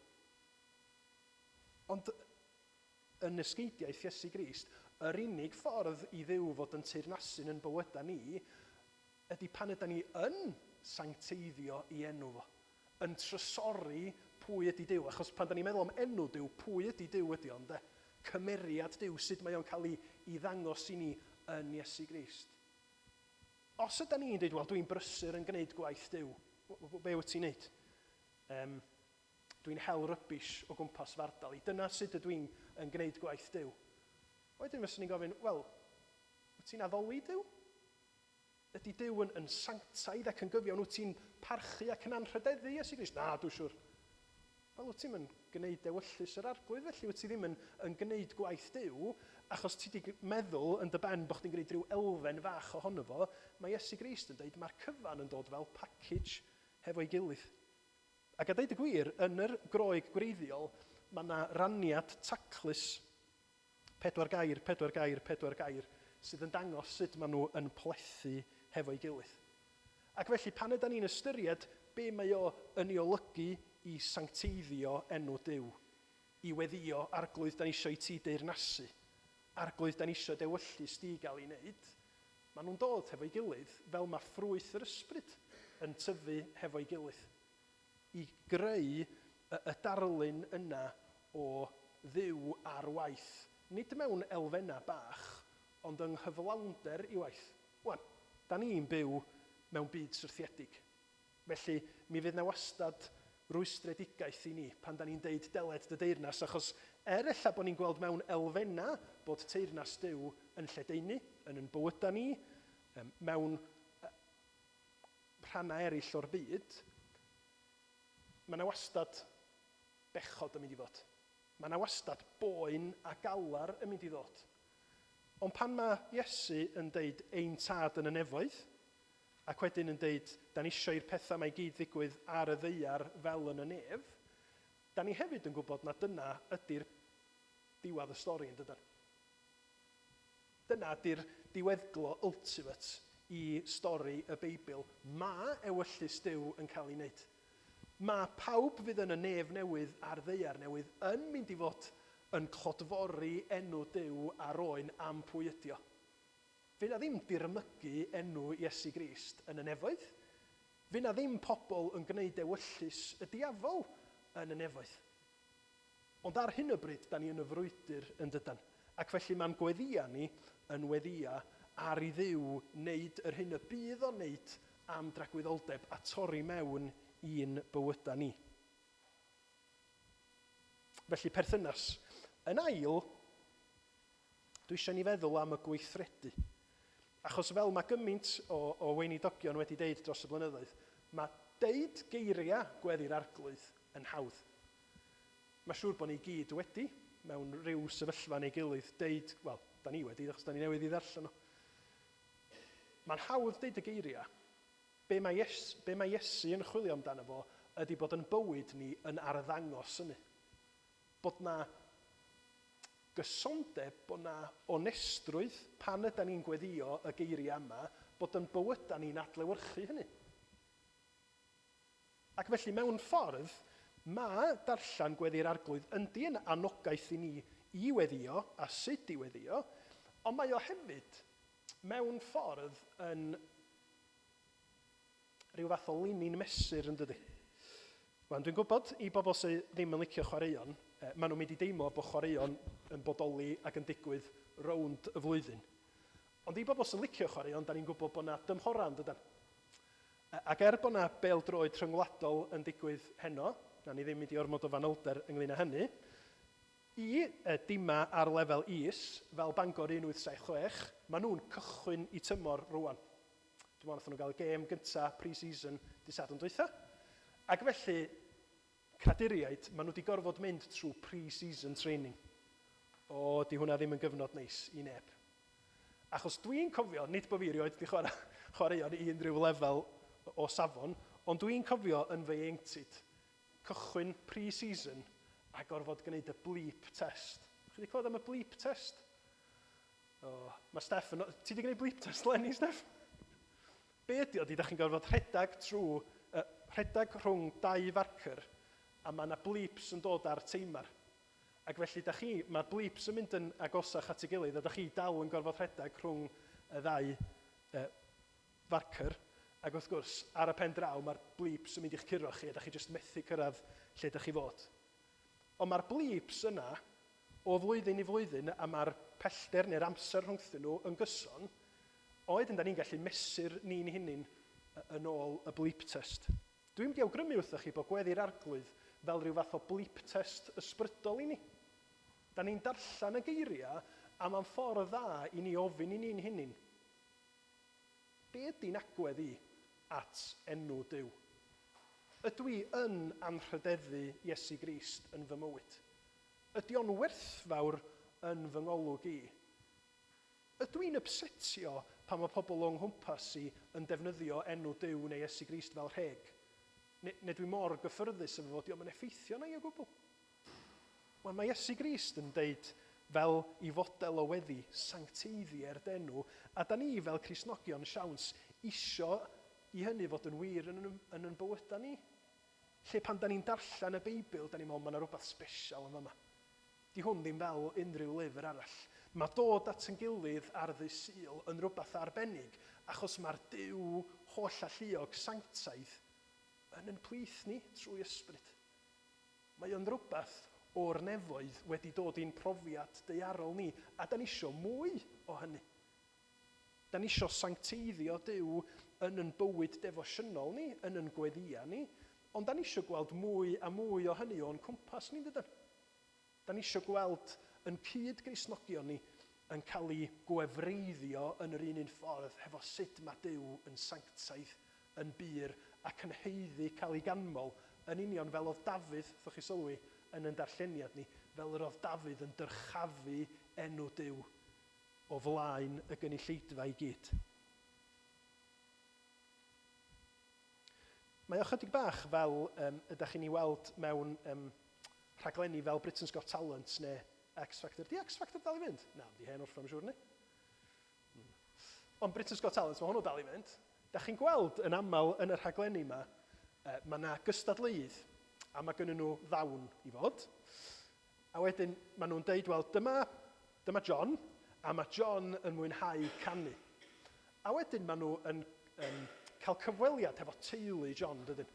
Ond yn nysgeidiaeth Iesu Grist, yr unig ffordd i Dduw fod yn teyrnasu'n yn bywydau ni ydy pan ydy ni yn sancteiddio i enw fo, yn trysori pwy ydy Duw. Achos pan da ni'n meddwl am enw Duw, pwy ydy Duw ydy o, ynde? Cymeriad Duw, sut mae o'n cael ei ddangos i ni yn Iesu Grist. Os ydy ni'n dweud, "Wel, dwi'n brysur yn gwneud gwaith Duw," be wyt ti'n neud? Dwi'n hel rubbish o gwmpas fy ardal i. Dyna sut ydw i'n yn gwneud gwaith Duw. Wedyn fyswn i'n gofyn, "Wel, wyt ti'n addoli Duw? Ydy Duw yn sanctaidd ac yn gyfiawn? Wyt ti'n parchu ac yn anrhydeddu Iesu Grist?" "Na, dwi'n siŵr." Wel, wyt ti'n yn gwneud ewyllys yr Arglwydd felly? Wyt ti ddim yn gwneud gwaith Duw, achos ti wedi meddwl yn dy ben bod chdi'n gwneud rhyw elfen fach ohono fo. Mae Iesu Grist yn dweud mae'r cyfan yn dod fel package hefo'i gilydd. Ac a dweud y gwir, yn yr Groeg gwreiddiol, mae yna raniad taclus, pedwar gair, pedwar gair, pedwar gair, sydd yn dangos sut maen nhw yn plethu hefo'i gilydd. Ac felly, pan ydy ni'n ystyried be mae o yn ei olygu i sancteiddio enw Duw, i weddio, "Arglwydd, da ni eisiau i ti deyrnasu, Arglwydd, da ni eisiau d'ewyllys di gael ei wneud," maen nhw'n dod hefo'i gilydd fel mae ffrwyth yr Ysbryd yn tyfu hefo'i gilydd, i greu y darlun yna o Dduw ar waith, nid mewn elfennau bach, ond yng nghyflawnder ei waith. Wan, da ni'n byw mewn byd syrthiedig. Felly, mi fydd 'na wastad rwystredigaeth i ni pan da ni'n deud "deled dy deyrnas", achos er ella bod ni'n gweld mewn elfennau bod teyrnas Duw yn lledaenu yn yn bywydau ni, mewn rhannau eraill o'r byd, mae 'na wastad bechod yn mynd i fod. Mae 'na wastad boen a galar yn mynd i ddod. Ond pan mae Iesu yn deud "Ein Tad yn y nefoedd", ac wedyn yn deud da ni eisiau i'r pethau 'ma i gyd ddigwydd ar y ddaear fel yn y nef, da ni hefyd yn gwybod na dyna ydy'r diwedd y stori, yn dydan? Dyna ydy'r diweddglo ultimate i stori y Beibl. Mae ewyllys Duw yn cael ei wneud. Mae pawb fydd yn y nef newydd a'r ddaear newydd yn mynd i fod yn clodfori enw Duw a'r Oen am pwy ydi o. Fydd 'na ddim dirmygu enw Iesu Grist yn y nefoedd. Fydd 'na ddim pobl yn gwneud ewyllys y diafol yn y nefoedd. Ond ar hyn o bryd, da ni yn y frwydr, yn dydan? Ac felly mae'n gweddia ni yn weddia ar i Dduw wneud yr hyn y bydd o'n wneud am dragwyddoldeb a torri mewn i'n bywydau ni. Felly perthynas. Yn ail, dwi eisiau ni feddwl am y gweithredu. Achos fel mae gymaint o weinidogion wedi deud dros y blynyddoedd, mae deud geiriau Gweddi'r Arglwydd yn hawdd. Mae siŵr bod ni gyd wedi, mewn rhyw sefyllfa neu gilydd, deud, wel, da ni wedi, achos da ni newydd i ddarllen nhw. Mae'n hawdd deud y geiriau. Be mae Iesu yn chwilio amdano fo ydy bod yn bywyd ni yn arddangos hynny. Bod 'na gysondeb, bod 'na onestrwydd pan ydan ni'n gweddio y geiriau yma, bod yn bywydau ni'n adlewyrchu hynny. Ac felly, mewn ffordd, mae darllen Gweddi'r Arglwydd yndi yn anogaeth i ni i weddio a sut i weddio, ond mae o hefyd, mewn ffordd, yn rhyw fath o linyn mesur, yn dydy? Wan, dwi'n gwybod i bobl sydd ddim yn licio chwaraeon, maen nhw'n mynd i deimlo bod chwaraeon yn bodoli ac yn digwydd rownd y flwyddyn. Ond i bobl sy'n licio chwaraeon, da ni'n gwybod bod yna dymhorau, yn dydan? Ac er bod yna bêl-droed rhyngwladol yn digwydd heno, na ni ddim mynd i ormod o fanylder ynglyn â hynny, i dimau ar lefel is, fel Bangor 1876, maen nhw'n cychwyn i tymor rwan. Dwi'n meddwl nathon nhw gael y gêm gynta pre-season dydd Sadwrn dwytha. Ac felly, craduriaid, maen nhw wedi gorfod mynd trwy pre-season training. O, di hwnna ddim yn gyfnod neis i neb. Achos dwi'n cofio, nid bod fi erioed wedi chwarae chwaraeon i unrhyw lefel o safon, Ond dwi'n cofio yn fy ieuenctid, cychwyn pre-season a gorfod gwneud y bleep test. Chi wedi clywed am y bleep test? Oh, mae Steff yn... Ti wedi gwneud bleep test 'leni, Steff? Be ydy o, di da chi'n gorfod rhedeg trwy, rhedeg rhwng dau farker a mae yna bleeps yn dod ar teimar. Ac felly da chi, mae'r bleeps yn mynd yn agosach at ei gilydd a da chi dal yn gorfod rhedeg rhwng y ddau farker. Ac wrth gwrs, ar y pen draw, mae'r bleeps yn mynd i'ch curo chi a da chi jyst methu cyrraedd lle da chi fod. Ond mae'r bleeps yna o flwyddyn i flwyddyn a mae'r pellter neu'r amser rhwngthyn nhw yn gyson, oed yn da ni'n gallu mesur ni'n hunain yn ôl y bleep test. Dwi'n mynd i awgrymu wrthoch chi bod gweddi'r Arglwydd fel rhyw fath o bleep test ysbrydol i ni. Da ni'n darllen y geiriau a mae'n ffordd dda i ni ofyn i ni'n hunain, be ydy'n agwedd i at enw Duw? Ydw i yn anrhydeddu Iesu Grist yn fy mywyd? Ydy o'n werthfawr yn fy ngolwg i? Ydw i'n ypsetio pan mae pobl o 'nghwmpas i yn defnyddio enw Duw neu Iesu Grist fel rheg? Neu, neu dwi mor gyffyrddus efo fo, dio'm yn effeithio arna i o gwbl? Wel, mae Iesu Grist yn deud fel i fodel o weddi, sancteiddier d'enw, a da ni fel Cristnogion siawns isio i hynny fod yn wir yn yn, yn yn bywydau ni. Lle pan da ni'n darllen y Beibl, da ni'n meddwl mae yna rhywbeth special yn fama. Di hwn ddim fel unrhyw lyfr arall. Mae dod at yn gilydd ar ddydd Sul yn rhywbeth arbennig, achos mae'r Duw holl-alluog sanctaidd yn yn plith ni trwy ysbryd. Mae o'n rhywbeth o'r nefoedd wedi dod i'n profiad daearol ni, a da ni isio mwy o hynny. Da ni isio sancteiddio Duw yn yn bywyd defosiynol ni, yn yn gweddïau ni, ond da ni isio gweld mwy a mwy o hynny o'n cwmpas ni, dydan? Da ni isio gweld yn cyd-Gristnogion ni yn cael eu gwefreiddio yn yr un un ffordd hefo sut mae Duw yn sanctaidd, yn bur ac yn haeddu cael ei ganmol, yn union fel oedd Dafydd, ddwch chi sylwi, yn yn darlleniad ni, fel yr oedd Dafydd yn dyrchafu enw Duw o flaen y gynulleidfa i gyd. Mae o chydig bach fel um, ydych chi'n ei weld mewn um, rhaglenni fel Britain's Got Talent neu X Factor. Di X Factor dal i fynd? Na, di hen orffen, siŵr ni. Ond Britain's Got Talent, mae hwnnw dal i fynd. Da chi'n gweld yn aml yn y rhaglenni yma, mae yna gystadleuydd a mae gynnu nhw ddawn i fod. A wedyn maen nhw'n deud, wel, dyma, dyma John, a mae John yn mwynhau canu. A wedyn maen nhw yn, yn cael cyfweliad hefo teulu John, dydyn?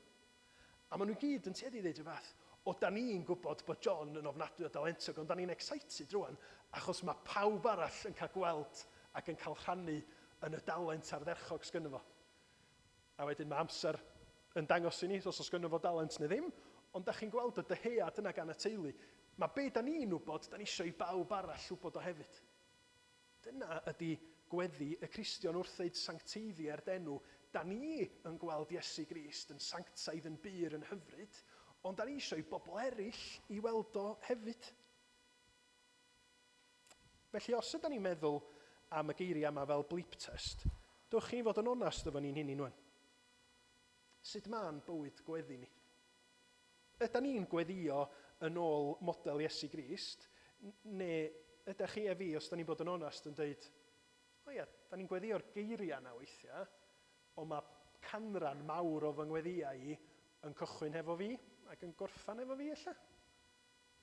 A maen nhw gyd yn tueddu i ddeud y fath, o, da ni'n gwybod bod John yn ofnadwy o dalentog, ond da ni'n excited rwan, achos mae pawb arall yn cael gweld ac yn cael rhannu yn y dalent ardderchog sgynno fo. A wedyn mae amser yn dangos i ni os oes gynno fo dalent neu ddim, ond da chi'n gweld y dyhead yna gan y teulu. Mae be da ni'n wybod, da ni eisiau i bawb arall wybod o hefyd. Dyna ydy gweddi y Cristion wrth ddeud sancteiddier d'enw. Da ni yn gweld Iesu Grist yn sanctaidd, yn bur, yn hyfryd, ond da ni eisiau i bobl eraill i weld o hefyd. Felly os yda ni'n meddwl am y geiriau yma fel bleep test, dewch chi fod yn onast efo ni'n hunain wan. Sut ma'n bywyd gweddi ni? Yda ni'n gweddio yn ôl model Iesu Grist, neu ydych chi a fi, os da ni'n bod yn onast, yn dweud, o ia, da ni'n gweddio'r geiriau yna weithiau, ond mae canran mawr o fy ngweddïau i yn cychwyn hefo fi ac yn gorffan efo fi ella?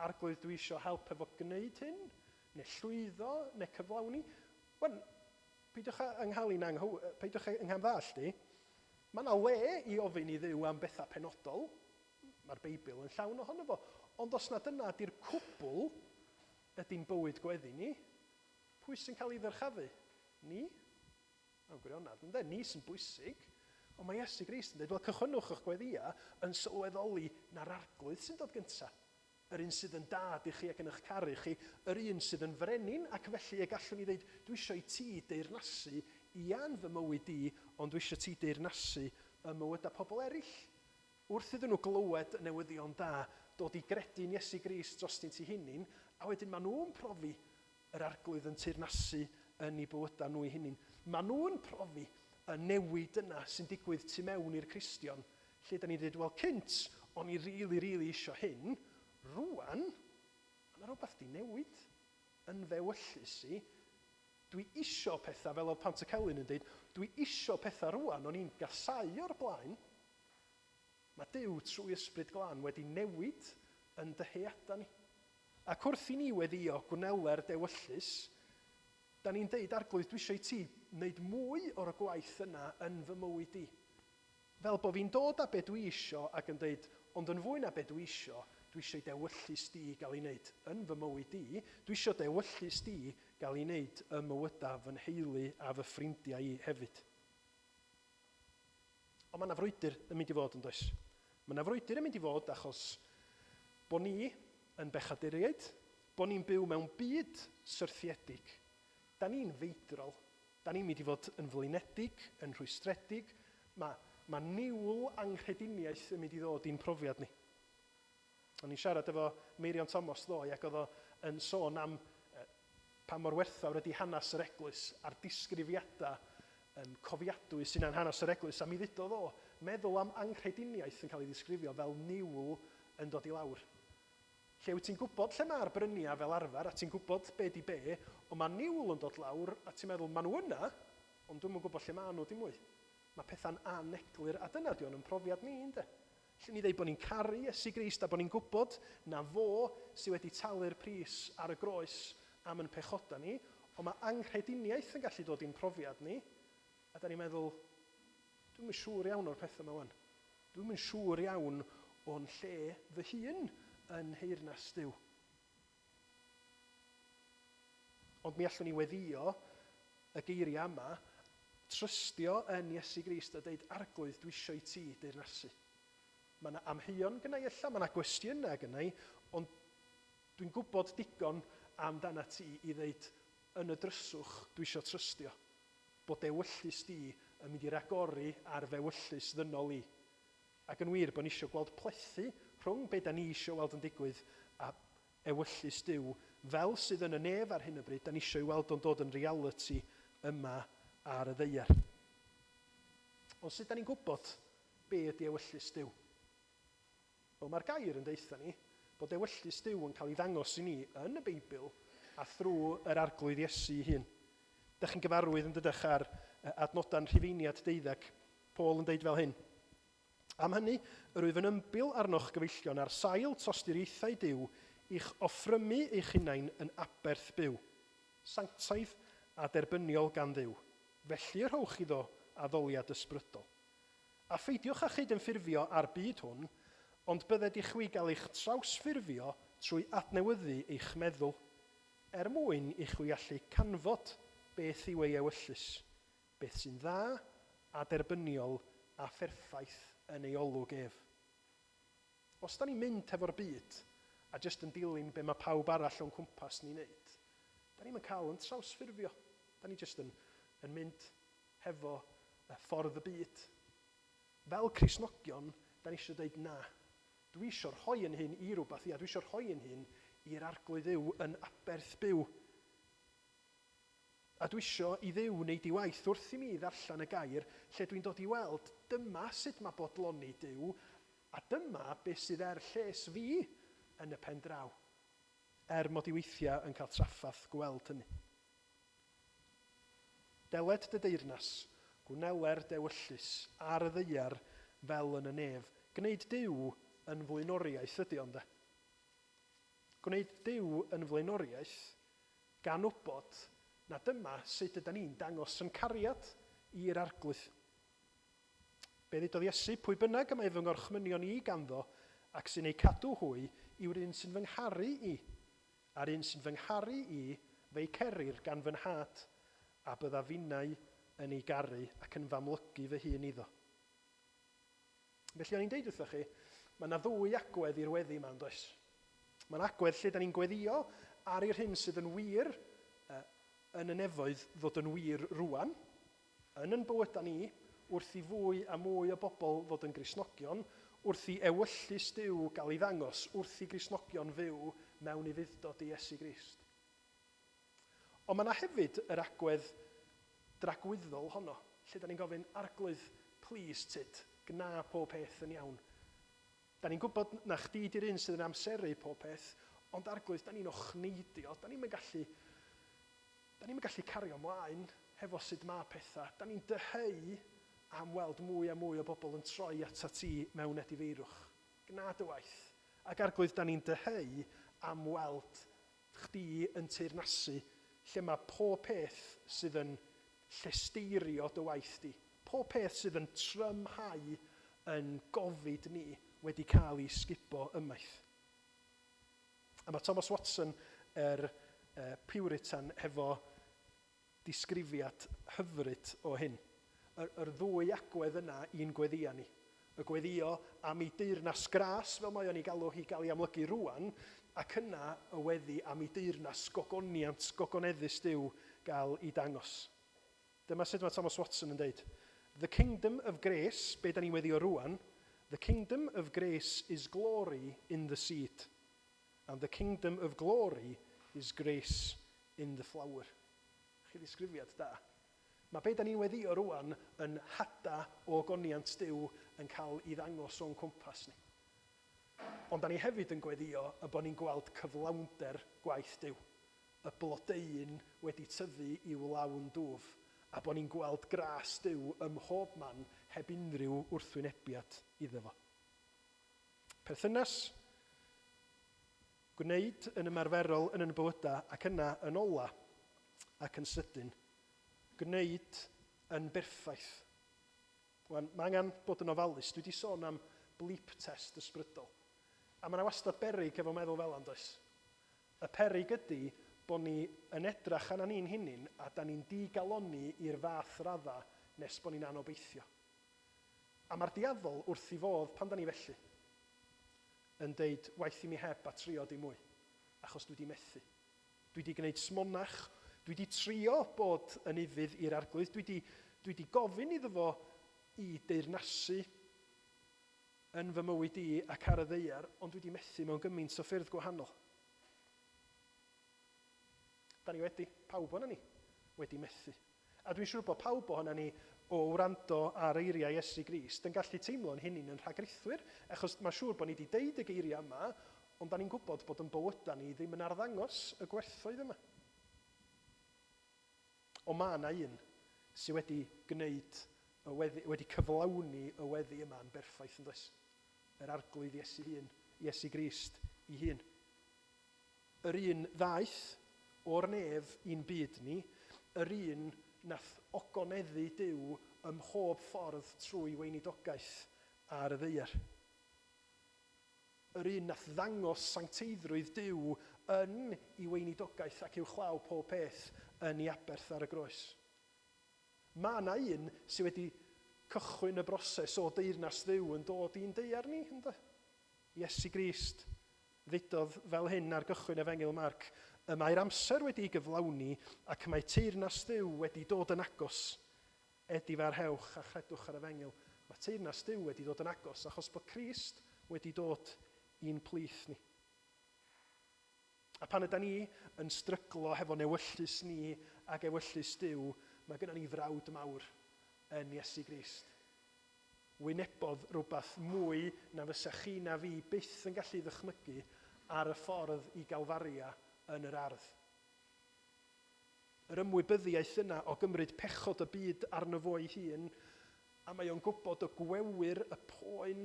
Arglwydd dwi isio help efo gneud hyn, neu llwyddo, neu cyflawni. Wan, peidiwch â ynghael anghyw, peidiwch â nghamddallt i. Mae yna le i ofyn i Dduw am bethau penodol. Mae'r Beibl yn llawn ohono fo. Ond os na dyna di'r cwbl ydy'n bywyd gweddi ni, pwy sy'n cael ei ddyrchafu? Ni? Mewn gwirionedd, ynde? Ni sy'n bwysig. Ond mae Iesu Grist yn dweud, wel, cychwynnwch eich gweddïau yn sylweddoli na'r Arglwydd sy'n dod gyntaf. Yr un sydd yn dad i chi ac yn eich caru chi, yr un sydd yn frenin, ac felly y gallwn ni ddeud, dwi eisiau i ti deyrnasu ia'n fy mywyd i, ond dwi eisiau ti deyrnasu ym mywydau pobl eraill. Wrth iddyn nhw glywed y newyddion da, dod i gredu'n Iesu Grist drostynt eu hunain, a wedyn maen nhw'n profi yr Arglwydd yn teyrnasu yn eu bywydau nhw eu hunain. Maen nhw'n profi y newid yna sy'n digwydd tu mewn i'r Cristion, Lle da ni'n dweud, wel cynt, o'n i rili, rili isio hyn, rwan, mae yna rhywbeth di newid yn f'ewyllys i. Dwi isio pethau, fel oedd Pantycelyn yn dweud, dwi isio pethau rwan, o'n i'n gasau o'r blaen. Mae Duw trwy Ysbryd Glân wedi newid yn dyheadau ni. Ac wrth i ni weddio gwneler d'ewyllys, da ni'n deud, Arglwydd, dwi eisiau i ti wneud mwy o'r gwaith yna yn fy mywyd i. Fel bod fi'n dod â be dwi isio ac yn deud, ond yn fwy na be dwi isio, dwi eisiau d'ewyllys di gael ei wneud yn fy mywyd i, dwi eisiau d'ewyllys di gael ei wneud ym mywydau fy nheulu a fy ffrindiau i hefyd. Ond mae yna frwydr yn mynd i fod, yn does? Mae yna frwydr yn mynd i fod achos bod ni yn bechaduriaid, bod ni'n byw mewn byd syrthiedig. Da ni'n feidrol. Da ni'n mynd i fod yn flinedig, yn rhwystredig. Mae, mae niwl anghrediniaeth yn mynd i ddod i'n profiad ni. O'n i'n siarad efo Meirion Thomas ddoe ac oedd o yn sôn am pa mor werthfawr ydy hanes yr eglwys a'r disgrifiadau cofiadwy sy'n yn hanes yr eglwys. A mi ddudodd o, meddwl am anghrediniaeth yn cael ei ddisgrifio fel niwl yn dod i lawr. Lle wyt ti'n gwybod lle mae'r bryniau fel arfer a ti'n gwybod be di be, ond mae niwl yn dod lawr a ti'n meddwl, maen nhw yna, ond dwi'm yn gwybod lle maen nhw dim mwy. Mae pethau'n aneglur, a dyna di o'n yn profiad ni, ynde? Lle ni ddeud bod ni'n caru Iesu Grist a bod ni'n gwybod na fo sydd wedi talu'r pris ar y groes am yn pechodau ni, ond mae anghrediniaeth yn gallu dod i'n profiad ni, a da ni'n meddwl, dwi'm yn siŵr iawn o'r pethau yma wan. Dwi'm yn siŵr iawn o'n lle fy hun yn nheyrnas Duw. Ond mi allwn ni weddio y geiriau yma, trystio yn Iesu Grist a deud, Arglwydd, dwi eisiau i ti deyrnasu. Mae yna amheuon gynna i ella, mae yna gwestiynau gynna i, ond dwi'n gwybod digon amdana ti i ddeud, yn y dryswch, dwi eisiau trystio bod ewyllys di yn mynd i ragori ar f'ewyllys ddynol i. Ac yn wir, bod ni eisiau gweld plethu rhwng be da ni eisiau weld yn digwydd a ewyllys Duw, fel sydd yn y nef ar hyn o bryd, da ni eisiau ei weld o'n dod yn realiti yma ar y ddaear. Ond sut da ni'n gwybod be ydy ewyllys Duw? Wel, mae'r gair yn deutha ni bod ewyllys Duw yn cael ei ddangos i ni yn y Beibl a thrwy yr Arglwydd Iesu ei hun. Dych chi'n gyfarwydd yn dydych ar adnodau'n Rhufeiniad 12. Paul yn deud fel hyn. Am hynny, yr wyf yn ymbil arnoch gyfeillion ar sail tosturiaethau Duw i'ch offrymu eich hunain yn aberth byw, sanctaidd a derbyniol gan Dduw. Felly y rhowch iddo addoliad ysbrydol. A pheidiwch â chyd-ymffurfio â'r byd hwn, ond bydded i chwi gael eich trawsffurfio trwy adnewyddu eich meddwl, er mwyn i chwi allu canfod beth yw ei ewyllys, beth sy'n dda a derbyniol a pherffaith yn ei olwg ef. Os da ni'n mynd hefo'r byd a jyst yn dilyn be mae pawb arall o'n cwmpas ni'n neud, da ni'm yn cael yn trawsffurfio. Da ni jyst yn, yn mynd hefo ffordd y byd. Fel Cristnogion, da ni eisiau dweud na. Dwi eisiau rhoi yn hun i rhywbeth, ia, dwi eisiau rhoi yn hun i'r Arglwydd Dduw yn aberth byw. A dwi isio i Dduw wneud ei waith wrth i mi ddarllen y gair lle dwi'n dod i weld dyma sut mae bodloni Duw a dyma beth sydd er lles fi yn y pen draw. Er mod i weithiau yn cael trafferth gweld hynny. Deled dy deyrnas, gwneler d'ewyllys ar y ddaear fel yn y nef. Gwneud Duw yn flaenoriaeth ydy o, ynde? Gwneud Duw yn flaenoriaeth gan wybod na dyma sut ydan ni'n dangos yn cariad i'r Arglwydd. Be ddudodd Iesu, Pwy bynnag y mae fy ngorchmynion i ganddo, ac sy'n eu cadw hwy, yw'r un sy'n fy ngharu i. A'r un sy'n fy ngharu i, fe'i cerir gan fy Nhad, a byddaf finnau yn ei garu ac yn f'amlygu fy hun iddo. Felly o'n i'n deud wrthoch chi, mae yna ddwy agwedd i'r weddi yma, yn does? Mae yna agwedd lle da ni'n gweddio ar i'r hyn sydd yn wir yn y nefoedd ddod yn wir rwan, yn yn bywydau ni, wrth i fwy a mwy o bobl ddod yn Gristnogion, wrth i ewyllys Duw gael ei ddangos, wrth i Gristnogion fyw mewn ufudd-dod i Iesu Grist. Ond mae yna hefyd yr agwedd dragwyddol honno, lle da ni'n gofyn, Arglwydd, plîs tyd. Gna pob peth yn iawn. Da ni'n gwybod na chdi di'r un sydd yn amseru pob peth, ond Arglwydd, da ni'n ochneidio, da ni'm yn gallu, da ni'm yn gallu cario mlaen hefo sut mae pethau. Da ni'n dyheu am weld mwy a mwy o bobl yn troi atat ti mewn edifeirwch. Gna dy waith. Ac Arglwydd, da ni'n dyheu am weld chdi yn teyrnasu lle mae pob peth sydd yn llesteirio dy waith di, pob peth sydd yn trymhau yn gofid ni wedi cael ei sgubo ymaith. A mae Thomas Watson, yr Puritan, hefo disgrifiad hyfryd o hyn. Yr, yr ddwy agwedd yna i'n gweddïa ni. Y gweddïo am ei deyrnas gras, fel mae o'n ei galw hi gael ei amlygu rwan, ac yna y weddi am ei deyrnas gogoniant gogoneddus Duw gael ei dangos. Dyma sut mae Thomas Watson yn deud. The kingdom of grace, be da ni'n weddio rwan, the kingdom of grace is glory in the seed, and the kingdom of glory is grace in the flower. Chi ddisgrifiad da. Mae be da ni'n weddio rwan yn hada o ogoniant Duw yn cael ei ddangos o'n cwmpas ni. Ond da ni hefyd yn gweddio y bod ni'n gweld cyflawnder gwaith Duw, y blodeuyn wedi tyfu i'w lawn dwf, a bod ni'n gweld gras Duw ym mhob man heb unrhyw wrthwynebiad iddo fo. Perthynas, gwneud yn ymarferol yn yn bywydau ac yna yn ola ac yn sydyn, gwneud yn berffaith. Wan, mae angen bod yn ofalus. Dwi wedi sôn am bleep test ysbrydol. A mae yna wastad beryg efo meddwl fel yna, does? Y peryg ydy bod ni yn edrach arna ni'n hunin a da ni'n digalonni i'r fath radda nes bod ni'n anobeithio. A mae'r diafol wrth i fodd pan da ni felly yn deud, waeth i mi heb a trio dim mwy, achos dwi wedi methu. Dwi wedi gwneud smonach, dwi wedi trio bod yn ufudd i'r Arglwydd, dwi wedi, dwi wedi gofyn iddo fo i deyrnasu yn fy mywyd i ac ar y ddaear, ond dwi wedi methu mewn gymaint o ffyrdd gwahanol. Da ni wedi, pawb ohono ni, wedi methu. A dwi'n siŵr bod pawb ohono ni o wrando ar eiriau Iesu Grist yn gallu teimlo'n hunain yn rhagrithwyr, achos mae'n siŵr bod ni wedi deud y geiriau yma, ond da ni'n gwybod bod yn bywydau ni ddim yn arddangos y gwerthoedd yma. Ond mae yna un sydd wedi gwneud y weddi, wedi cyflawni y weddi yma yn berffaith, yn does? Yr Arglwydd Iesu hun, Iesu Grist ei hun. Yr un ddaeth o'r nef i'n byd ni, yr un nath ogoneddu Duw ym mhob ffordd trwy weinidogaeth ar y ddaear. Yr un nath ddangos sancteiddrwydd Duw yn ei weinidogaeth ac uwchlaw pob peth yn ei aberth ar y groes. Mae yna un sydd wedi cychwyn y broses o deyrnas Dduw yn dod i'n daear ni, ynddo? Iesu Grist ddudodd fel hyn ar gychwyn Efengyl Marc, Y mae'r amser wedi'i gyflawni ac mae teyrnas Dduw wedi dod yn agos. Edifarhewch a chredwch yr Efengyl. Mae teyrnas Duw wedi dod yn agos achos bod Crist wedi dod i'n plith ni. A pan yda ni yn stryglo hefo newyllys ni ag ewyllys Duw, mae gynnon ni frawd mawr yn Iesu Grist. Wynebodd rywbeth mwy na fysa chi na fi byth yn gallu ddychmygu ar y ffordd i Galfaria yn yr ardd. Yr ymwybyddiaeth yna o gymryd pechod y byd arno fo ei hun, a mae o'n gwybod y gwewyr, y poen,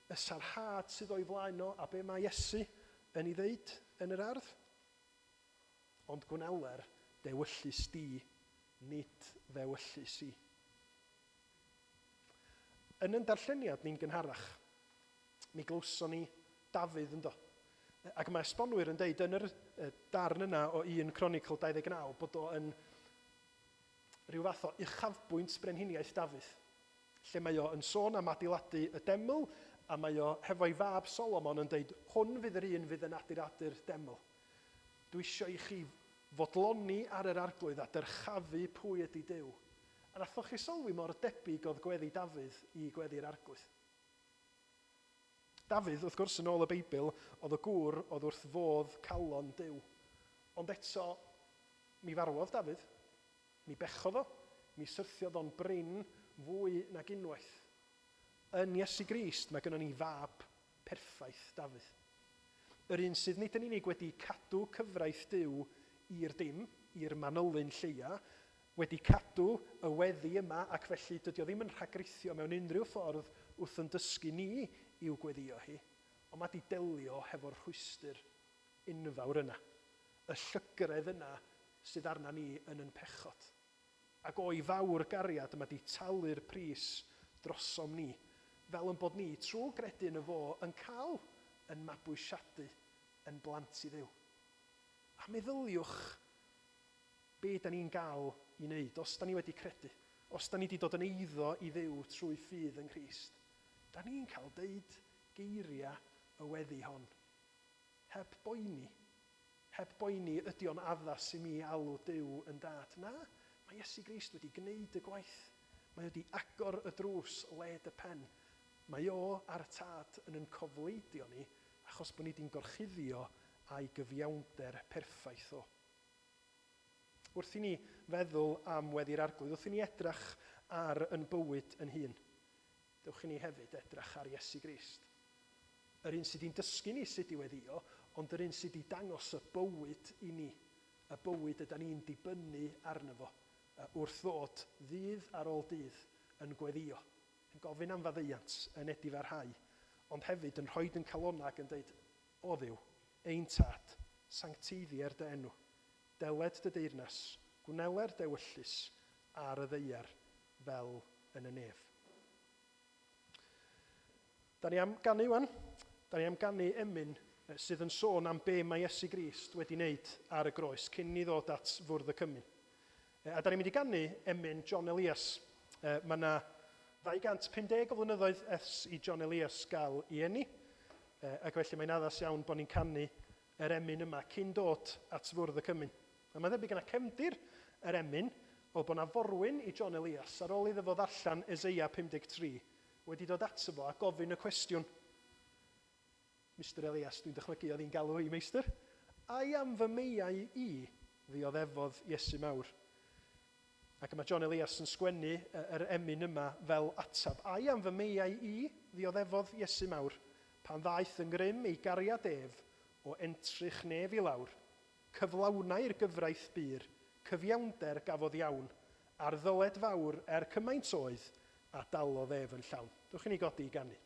y sarhad sydd o'i flaen o, a be mae Iesu yn ei ddeud yn yr ardd? Ond gwneler d'ewyllys di, nid f'ewyllys i. Yn ein darlleniad ni'n gynharach, mi glywson ni Dafydd ynddo. Ac mae esbonwyr yn deud yn yr darn yna o 1 Cronicl 29 bod o yn rhyw fath o uchafbwynt brenhiniaeth Dafydd, lle mae o yn sôn am adeiladu y deml, a mae o hefo'i fab Solomon yn deud, hwn fydd yr un fydd yn adeiladu'r deml. Dwi eisiau i chi fodloni ar yr Arglwydd a dyrchafu pwy ydy Duw. A nathoch chi sylwi mor debyg oedd gweddi Dafydd i gweddi'r Arglwydd? Dafydd, wrth gwrs, yn ôl y Beibl, oedd y gŵr oedd wrth fodd calon Duw. Ond eto, mi farwodd Dafydd, mi bechodd o, mi syrthiodd o'n brin fwy nag unwaith. Yn Iesu Grist mae gynnon ni fab perffaith Dafydd. Yr un sydd nid yn unig wedi cadw cyfraith Duw i'r dim, i'r manylyn lleia, wedi cadw y weddi yma ac felly dydy o ddim yn rhagrithio mewn unrhyw ffordd wrth yn dysgu ni i'w gweddio hi, ond mae 'di delio hefo'r rhwystr enfawr yna, y llygredd yna sydd arna ni yn yn pechod. Ac o'i fawr gariad mae 'di talu'r pris drosom ni, fel yn bod ni, trwy gredu yno fo, yn cael yn mabwysiadu yn blant i Dduw. A meddyliwch be da ni'n gael i wneud, os da ni wedi credu, os da ni wedi dod yn eiddo i Dduw trwy ffydd yng Nghrist. Da ni'n cael deud geiriau y weddi hon, heb boeni. Heb boeni, ydy o'n addas i mi alw Duw yn dad? Na, mae Iesu Grist wedi gwneud y gwaith. Mae wedi agor y drws led y pen. Mae o a'r Tad yn yn cofleidio ni achos bod ni wedi'n gorchuddio a'i gyfiawnder perffaith o. Wrth i ni feddwl am weddi'r Arglwydd, wrth i ni edrach ar yn bywyd yn hun, dewch i ni hefyd edrach ar Iesu Grist. Yr un sydd wedi'n dysgu ni sut i weddïo, ond yr un sydd wedi dangos y bywyd i ni, y bywyd ydan ni'n dibynnu arno fo, wrth ddod ddydd ar ôl dydd yn gweddïo, yn gofyn am faddeuant, yn edifarhau, ond hefyd yn rhoid yn calonnau ac yn dweud, O Dduw, ein Tad, sancteiddier dy enw, deled dy deyrnas, gwneler d'ewyllys ar y ddaear fel yn y nef. Da ni am ganu wan. Da ni am ganu emyn sydd yn sôn am be mae Iesu Grist wedi wneud ar y groes cyn ni ddod at fwrdd y cymun. A da ni'n mynd i ganu emyn John Elias. Mae yna 250 o flynyddoedd ers i John Elias gael ei eni, ac felly mae'n addas iawn bod ni'n canu yr emyn yma cyn dod at fwrdd y cymun. A mae'n debyg yna cefndir yr emyn oedd bod 'na forwyn i John Elias ar ôl iddo fo ddarllen Eseia 53 wedi dod ato fo a gofyn y cwestiwn, Mister Elias, dwi'n dychmygu oedd hi'n galw hi meistr, ai am fy meiau i ddioddefodd Iesu mawr? Ac mae John Elias yn sgwennu yr emyn yma fel ateb, ai am fy meiau i ddioddefodd Iesu mawr, pan ddaeth yng ngrym ei gariad ef o entrych nef i lawr, Cyflawnai'r gyfraith bur, cyfiawnder gafodd iawn, a'r ddyled fawr er cymaint oedd, a dalodd ef yn llawn. Dewch i ni godi i ganu.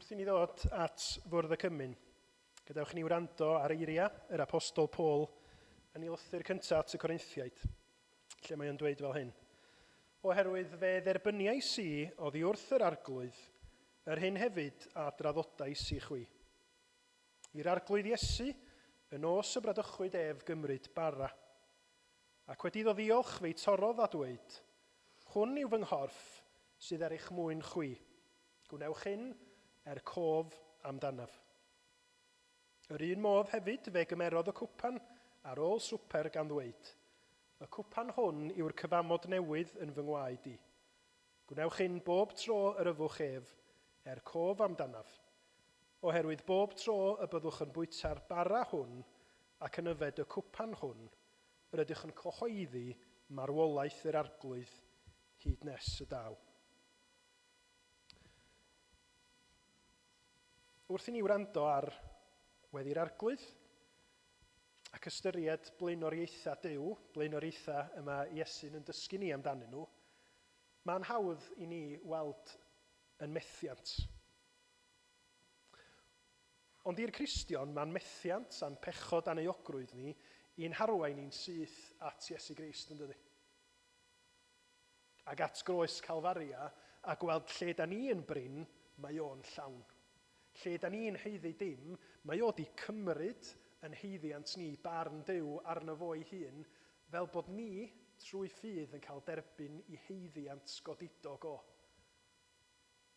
Wrth i ni ddod at fwrdd y cymun, gadewch i ni wrando ar eiriau yr Apostol Paul yn ei lythyr cyntaf at y Corinthiaid, lle mae o'n dweud fel hyn. Oherwydd fe dderbyniais i oddi wrth yr Arglwydd yr hyn hefyd a draddodais i chwi. I'r Arglwydd Iesu, y nos y bradychwyd ef gymryd bara. Ac wedi iddo ddiolch, fe'i torrodd a dweud, Hwn yw fy nghorff sydd er eich mwyn chwi. Gwnewch hyn er cof amdanaf. Yr un modd hefyd fe gymerodd y cwpan ar ôl swper gan ddweud, Y cwpan hwn yw'r cyfamod newydd yn fy ngwaed i. Gwnewch hyn bob tro yr yfwch ef, er cof amdanaf. Oherwydd bob tro y byddwch yn bwyta'r bara hwn ac yn yfed y cwpan hwn, yr ydych yn cyhoeddi marwolaeth yr Arglwydd hyd nes y daw. Wrth i ni wrando ar Weddi'r Arglwydd ac ystyried blaenoriaethau Duw, blaenoriaethau y mae Iesu'n yn dysgu ni amdanyn nhw, mae'n hawdd i ni weld yn methiant. Ond i'r Cristion, mae'n methiant a'n pechod a'n euogrwydd ni i'n harwain ni'n syth at Iesu Grist, yn dydy? Ac at groes Calfaria, a gweld lle da ni yn brin, mae o'n llawn. Lle da ni'n haeddu dim, mae o di cymryd yn haeddiant ni barn Duw arno fo'i hun, fel bod ni, trwy ffydd, yn cael derbyn i haeddiant godidog o.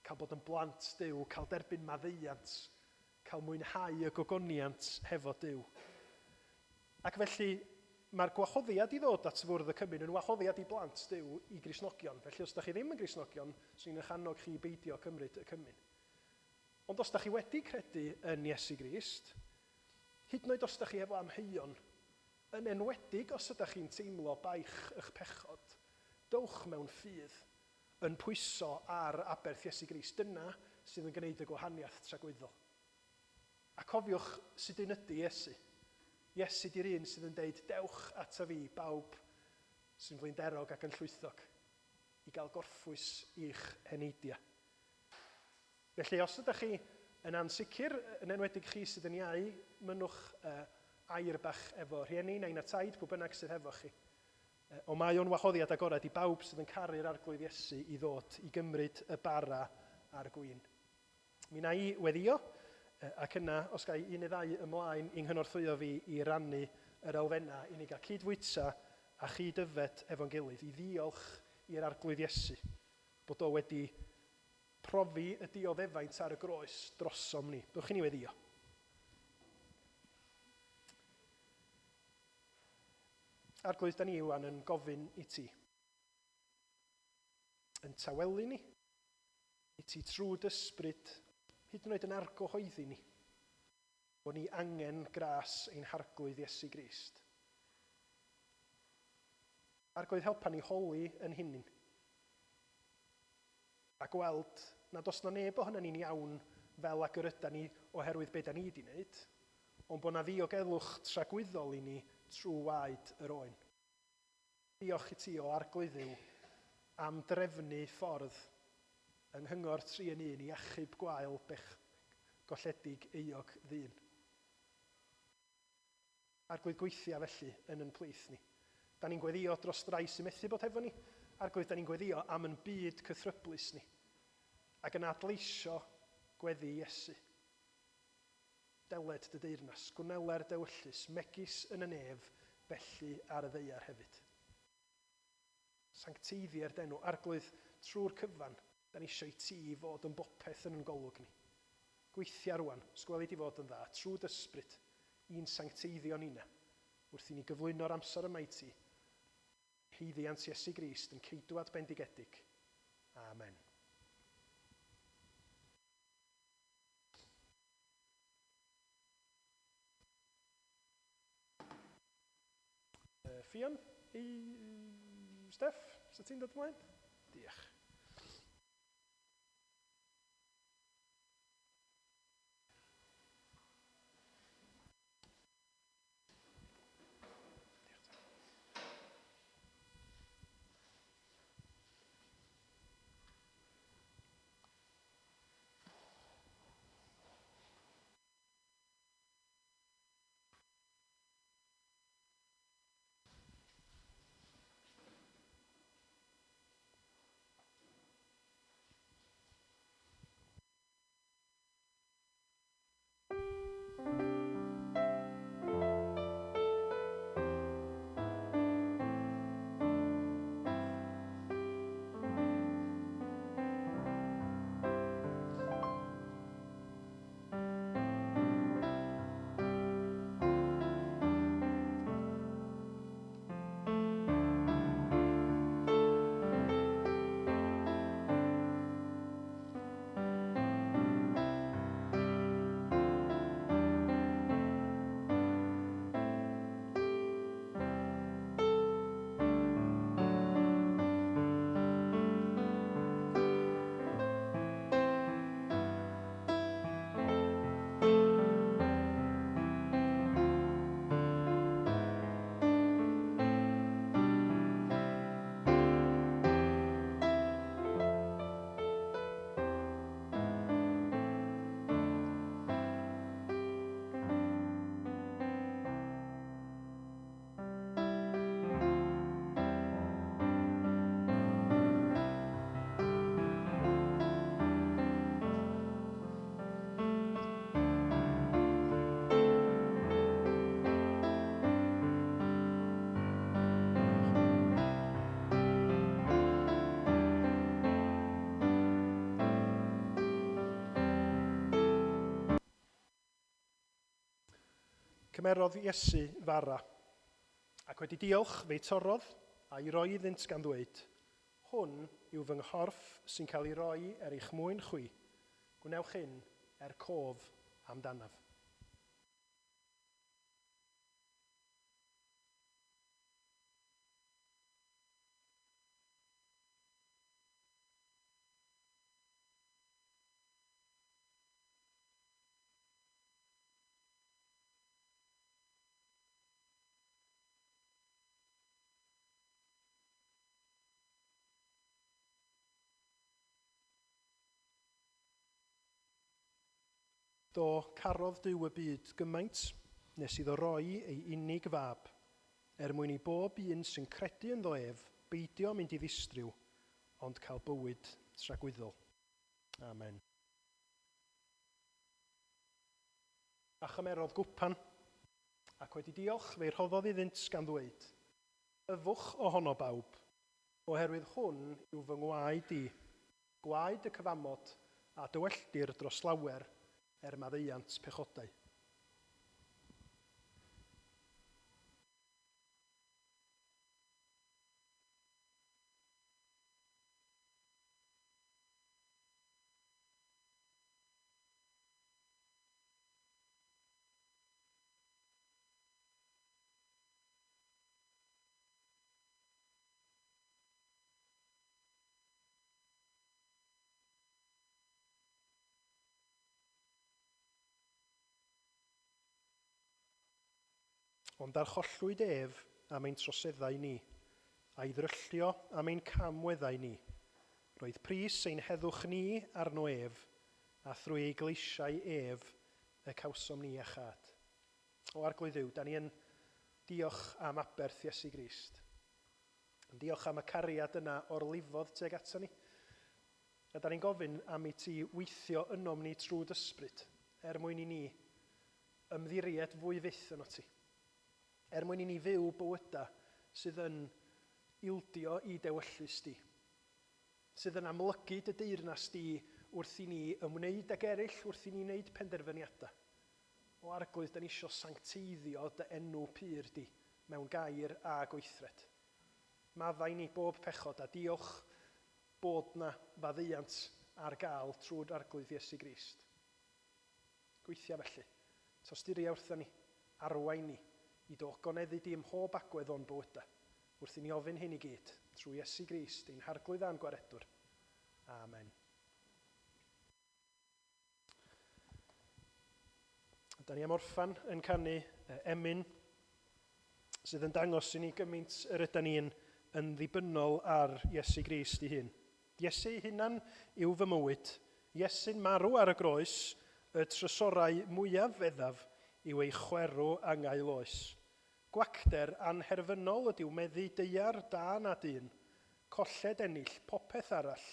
Cael bod yn blant Duw, cael derbyn maddeuant, cael mwynhau y gogoniant hefo Duw. Ac felly, mae'r gwahoddiad i ddod at fwrdd y cymun yn wahoddiad i blant Duw i Gristnogion. Felly, os da chi ddim yn Gristnogion, swn i'n eich annog chi i beidio cymryd y cymun. Ond os da chi wedi credu yn Iesu Grist, hyd yn oed os da chi efo amheuon, yn enwedig os ydych chi'n teimlo baich eich pechod, dowch mewn ffydd yn pwyso ar aberth Iesu Grist. Dyna sydd yn gwneud y gwahaniaeth tragwyddol. A cofiwch sut un ydy Iesu. Iesu di'r un sydd yn deud, dewch ata fi, bawb sy'n flinderog ac yn llwythog, i gael gorffwys i'ch heneidiau. Felly, os ydych chi yn ansicr, yn enwedig chi sydd yn iau, mynnwch air bach efo rhieni, nain a taid, pwy bynnag sydd hefo chi. Ond mae o'n wahoddiad agored i bawb sydd yn caru'r Arglwydd Iesu i ddod i gymryd y bara a'r gwin. Mi wna i weddïo, ac yna, os ga i un neu ddau ymlaen i nghynorthwyo fi i rannu yr elfennau i ni gael cyd-fwyta a chyd-yfed efo'n gilydd, i ddiolch i'r Arglwydd Iesu bod o wedi profi y dioddefaint ar y groes drosom ni. Dewch i ni weddïo. Arglwydd, da ni wan yn gofyn i ti. Yn tawelu ni, i ti trwy d'ysbryd, hyd yn oed yn argyhoeddi ni, bod ni angen gras ein Harglwydd Iesu Grist. Arglwydd, helpa ni holi yn hunin. A gweld nad oes na neb ohonan ni'n iawn fel ag yr ydan ni oherwydd be da ni wedi wneud, ond bod 'na ddiogelwch tragwyddol i ni trwy waed yr Oen. Diolch i ti, O Arglwydd Dduw, am drefnu ffordd yng nghyngor tri yn un i achub gwael bech golledig euog ddyn. Arglwydd gweithia felly yn yn plith ni. Da ni'n gweddio dros rai sy'n methu bod hefo ni. Arglwydd, da ni'n gweddio am yn byd cythryblus ni. Ac yn adleisio gweddi Iesu. Deled dy deyrnas, gwneler d'ewyllys, megis yn y nef, felly ar y ddaear hefyd. Sancteiddier d'enw, Arglwydd, trwy'r cyfan, da ni eisiau i ti fod yn bopeth yn yn golwg ni. Gweithia rwan, os gweli di fod yn dda, trwy d'ysbryd, i'n sancteiddio ninna, wrth i ni gyflwyno'r amser yma i ti, haeddiant Iesu Grist yn ceidwad bendigedig. Amen. Ffion, i Steff, sa ti'n dod ymlaen? Diolch. Cymerodd Iesu fara, ac wedi diolch fe'i torrodd a'i roi iddynt gan ddweud, Hwn yw fy nghorff sy'n cael ei roi er eich mwyn chwi, gwnewch hyn er cof amdanaf. Do, carodd Duw y byd gymaint nes iddo roi ei unig fab, er mwyn i bob un sy'n credu ynddo ef beidio mynd i ddistryw, ond cael bywyd tragwyddol. Amen. A chymerodd gwpan, ac wedi diolch, fe'i rhoddodd iddynt gan ddweud, Yfwch ohono bawb, oherwydd hwn yw fy ngwaed i, gwaed y cyfamod a dywelltir dros lawer er maddeuant pechodau. Ond archollwyd ef am ein troseddau ni, a'i ddryllio am ein camweddau ni. Roedd pris ein heddwch ni arno ef, a thrwy ei gleisiau ef y cawsom ni iachâd. O Arglwydd Dduw, da ni yn diolch am aberth Iesu Grist. Yn diolch am y cariad yna orlifodd tuag ato ni. A da ni'n gofyn am i ti weithio ynom ni trwy d'ysbryd, er mwyn i ni ymddiried fwy fyth yno ti. Er mwyn i ni fyw bywyda sydd yn ildio i d'ewyllys di. Sydd yn amlygu dy deyrnas di wrth i ni ymwneud ag eraill, wrth i ni wneud penderfyniadau. O Arglwydd, da ni isio sancteiddio dy enw pur di mewn gair a gweithred. Maddau ni bob pechod a diolch bod 'na faddeuant ar gael trwy'r Arglwydd Iesu Grist. Gweithia felly. Tosturia wrtha ni, arwain ni, i dy ogoneddu di ym mhob agwedd o'n bywyda, wrth i ni ofyn hyn i gyd, trwy Iesu Grist, ein Harglwydd a'n Gwaredwr. Amen. Da ni am orffan yn canu emyn sydd yn dangos i ni gymaint yr ydan ni'n yn ddibynnol ar Iesu Grist ei hun. Iesu ei hunan yw fy mywyd. Iesu'n marw ar y groes, y trysorau mwyaf feddaf yw ei chwerw angau loes. Gwacter anherfynol ydyw meddu daear da na dyn, colled ennill popeth arall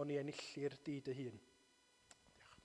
oni enillir di dy hun. Diolch.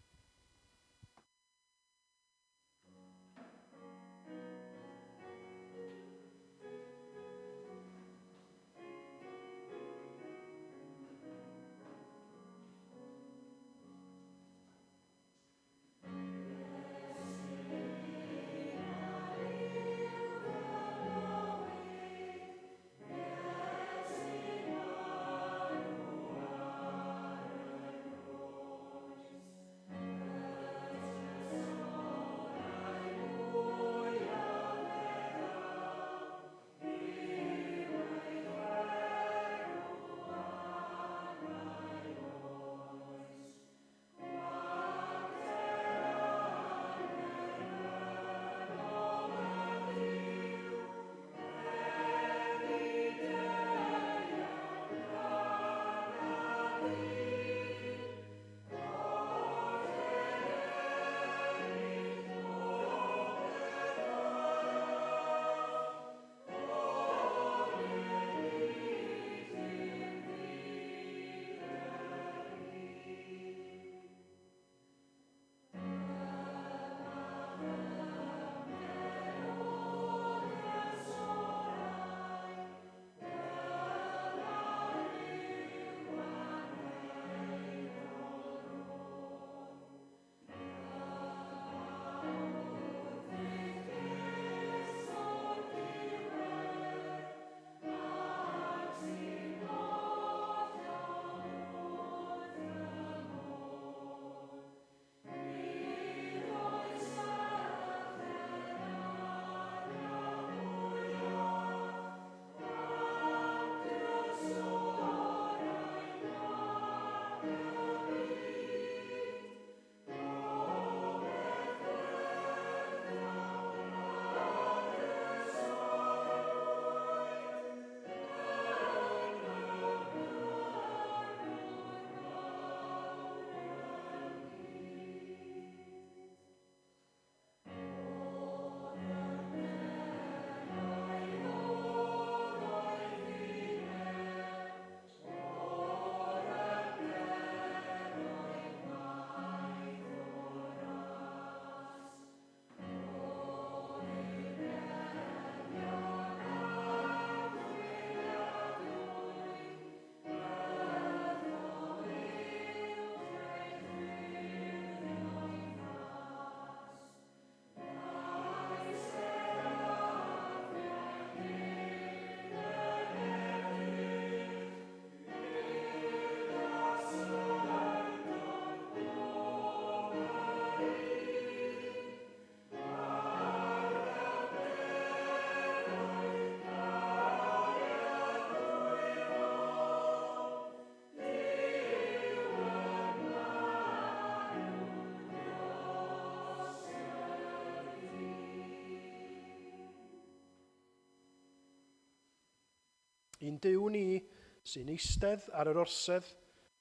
I'n Duw ni sy'n eistedd ar yr orsedd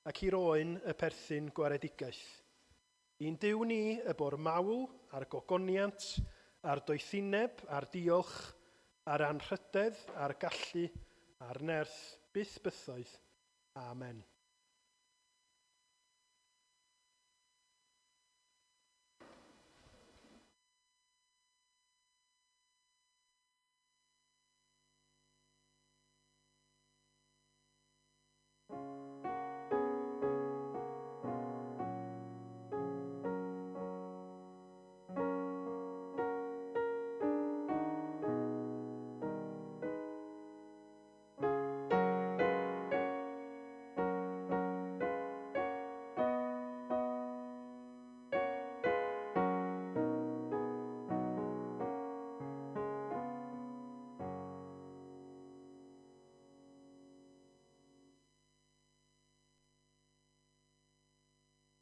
ac i'r Oen y perthyn gwaredigaeth. I'n Duw ni y bo'r mawl a'r gogoniant a'r doethineb a'r diolch a'r anrhydedd a'r gallu a'r nerth byth bythoedd. Amen.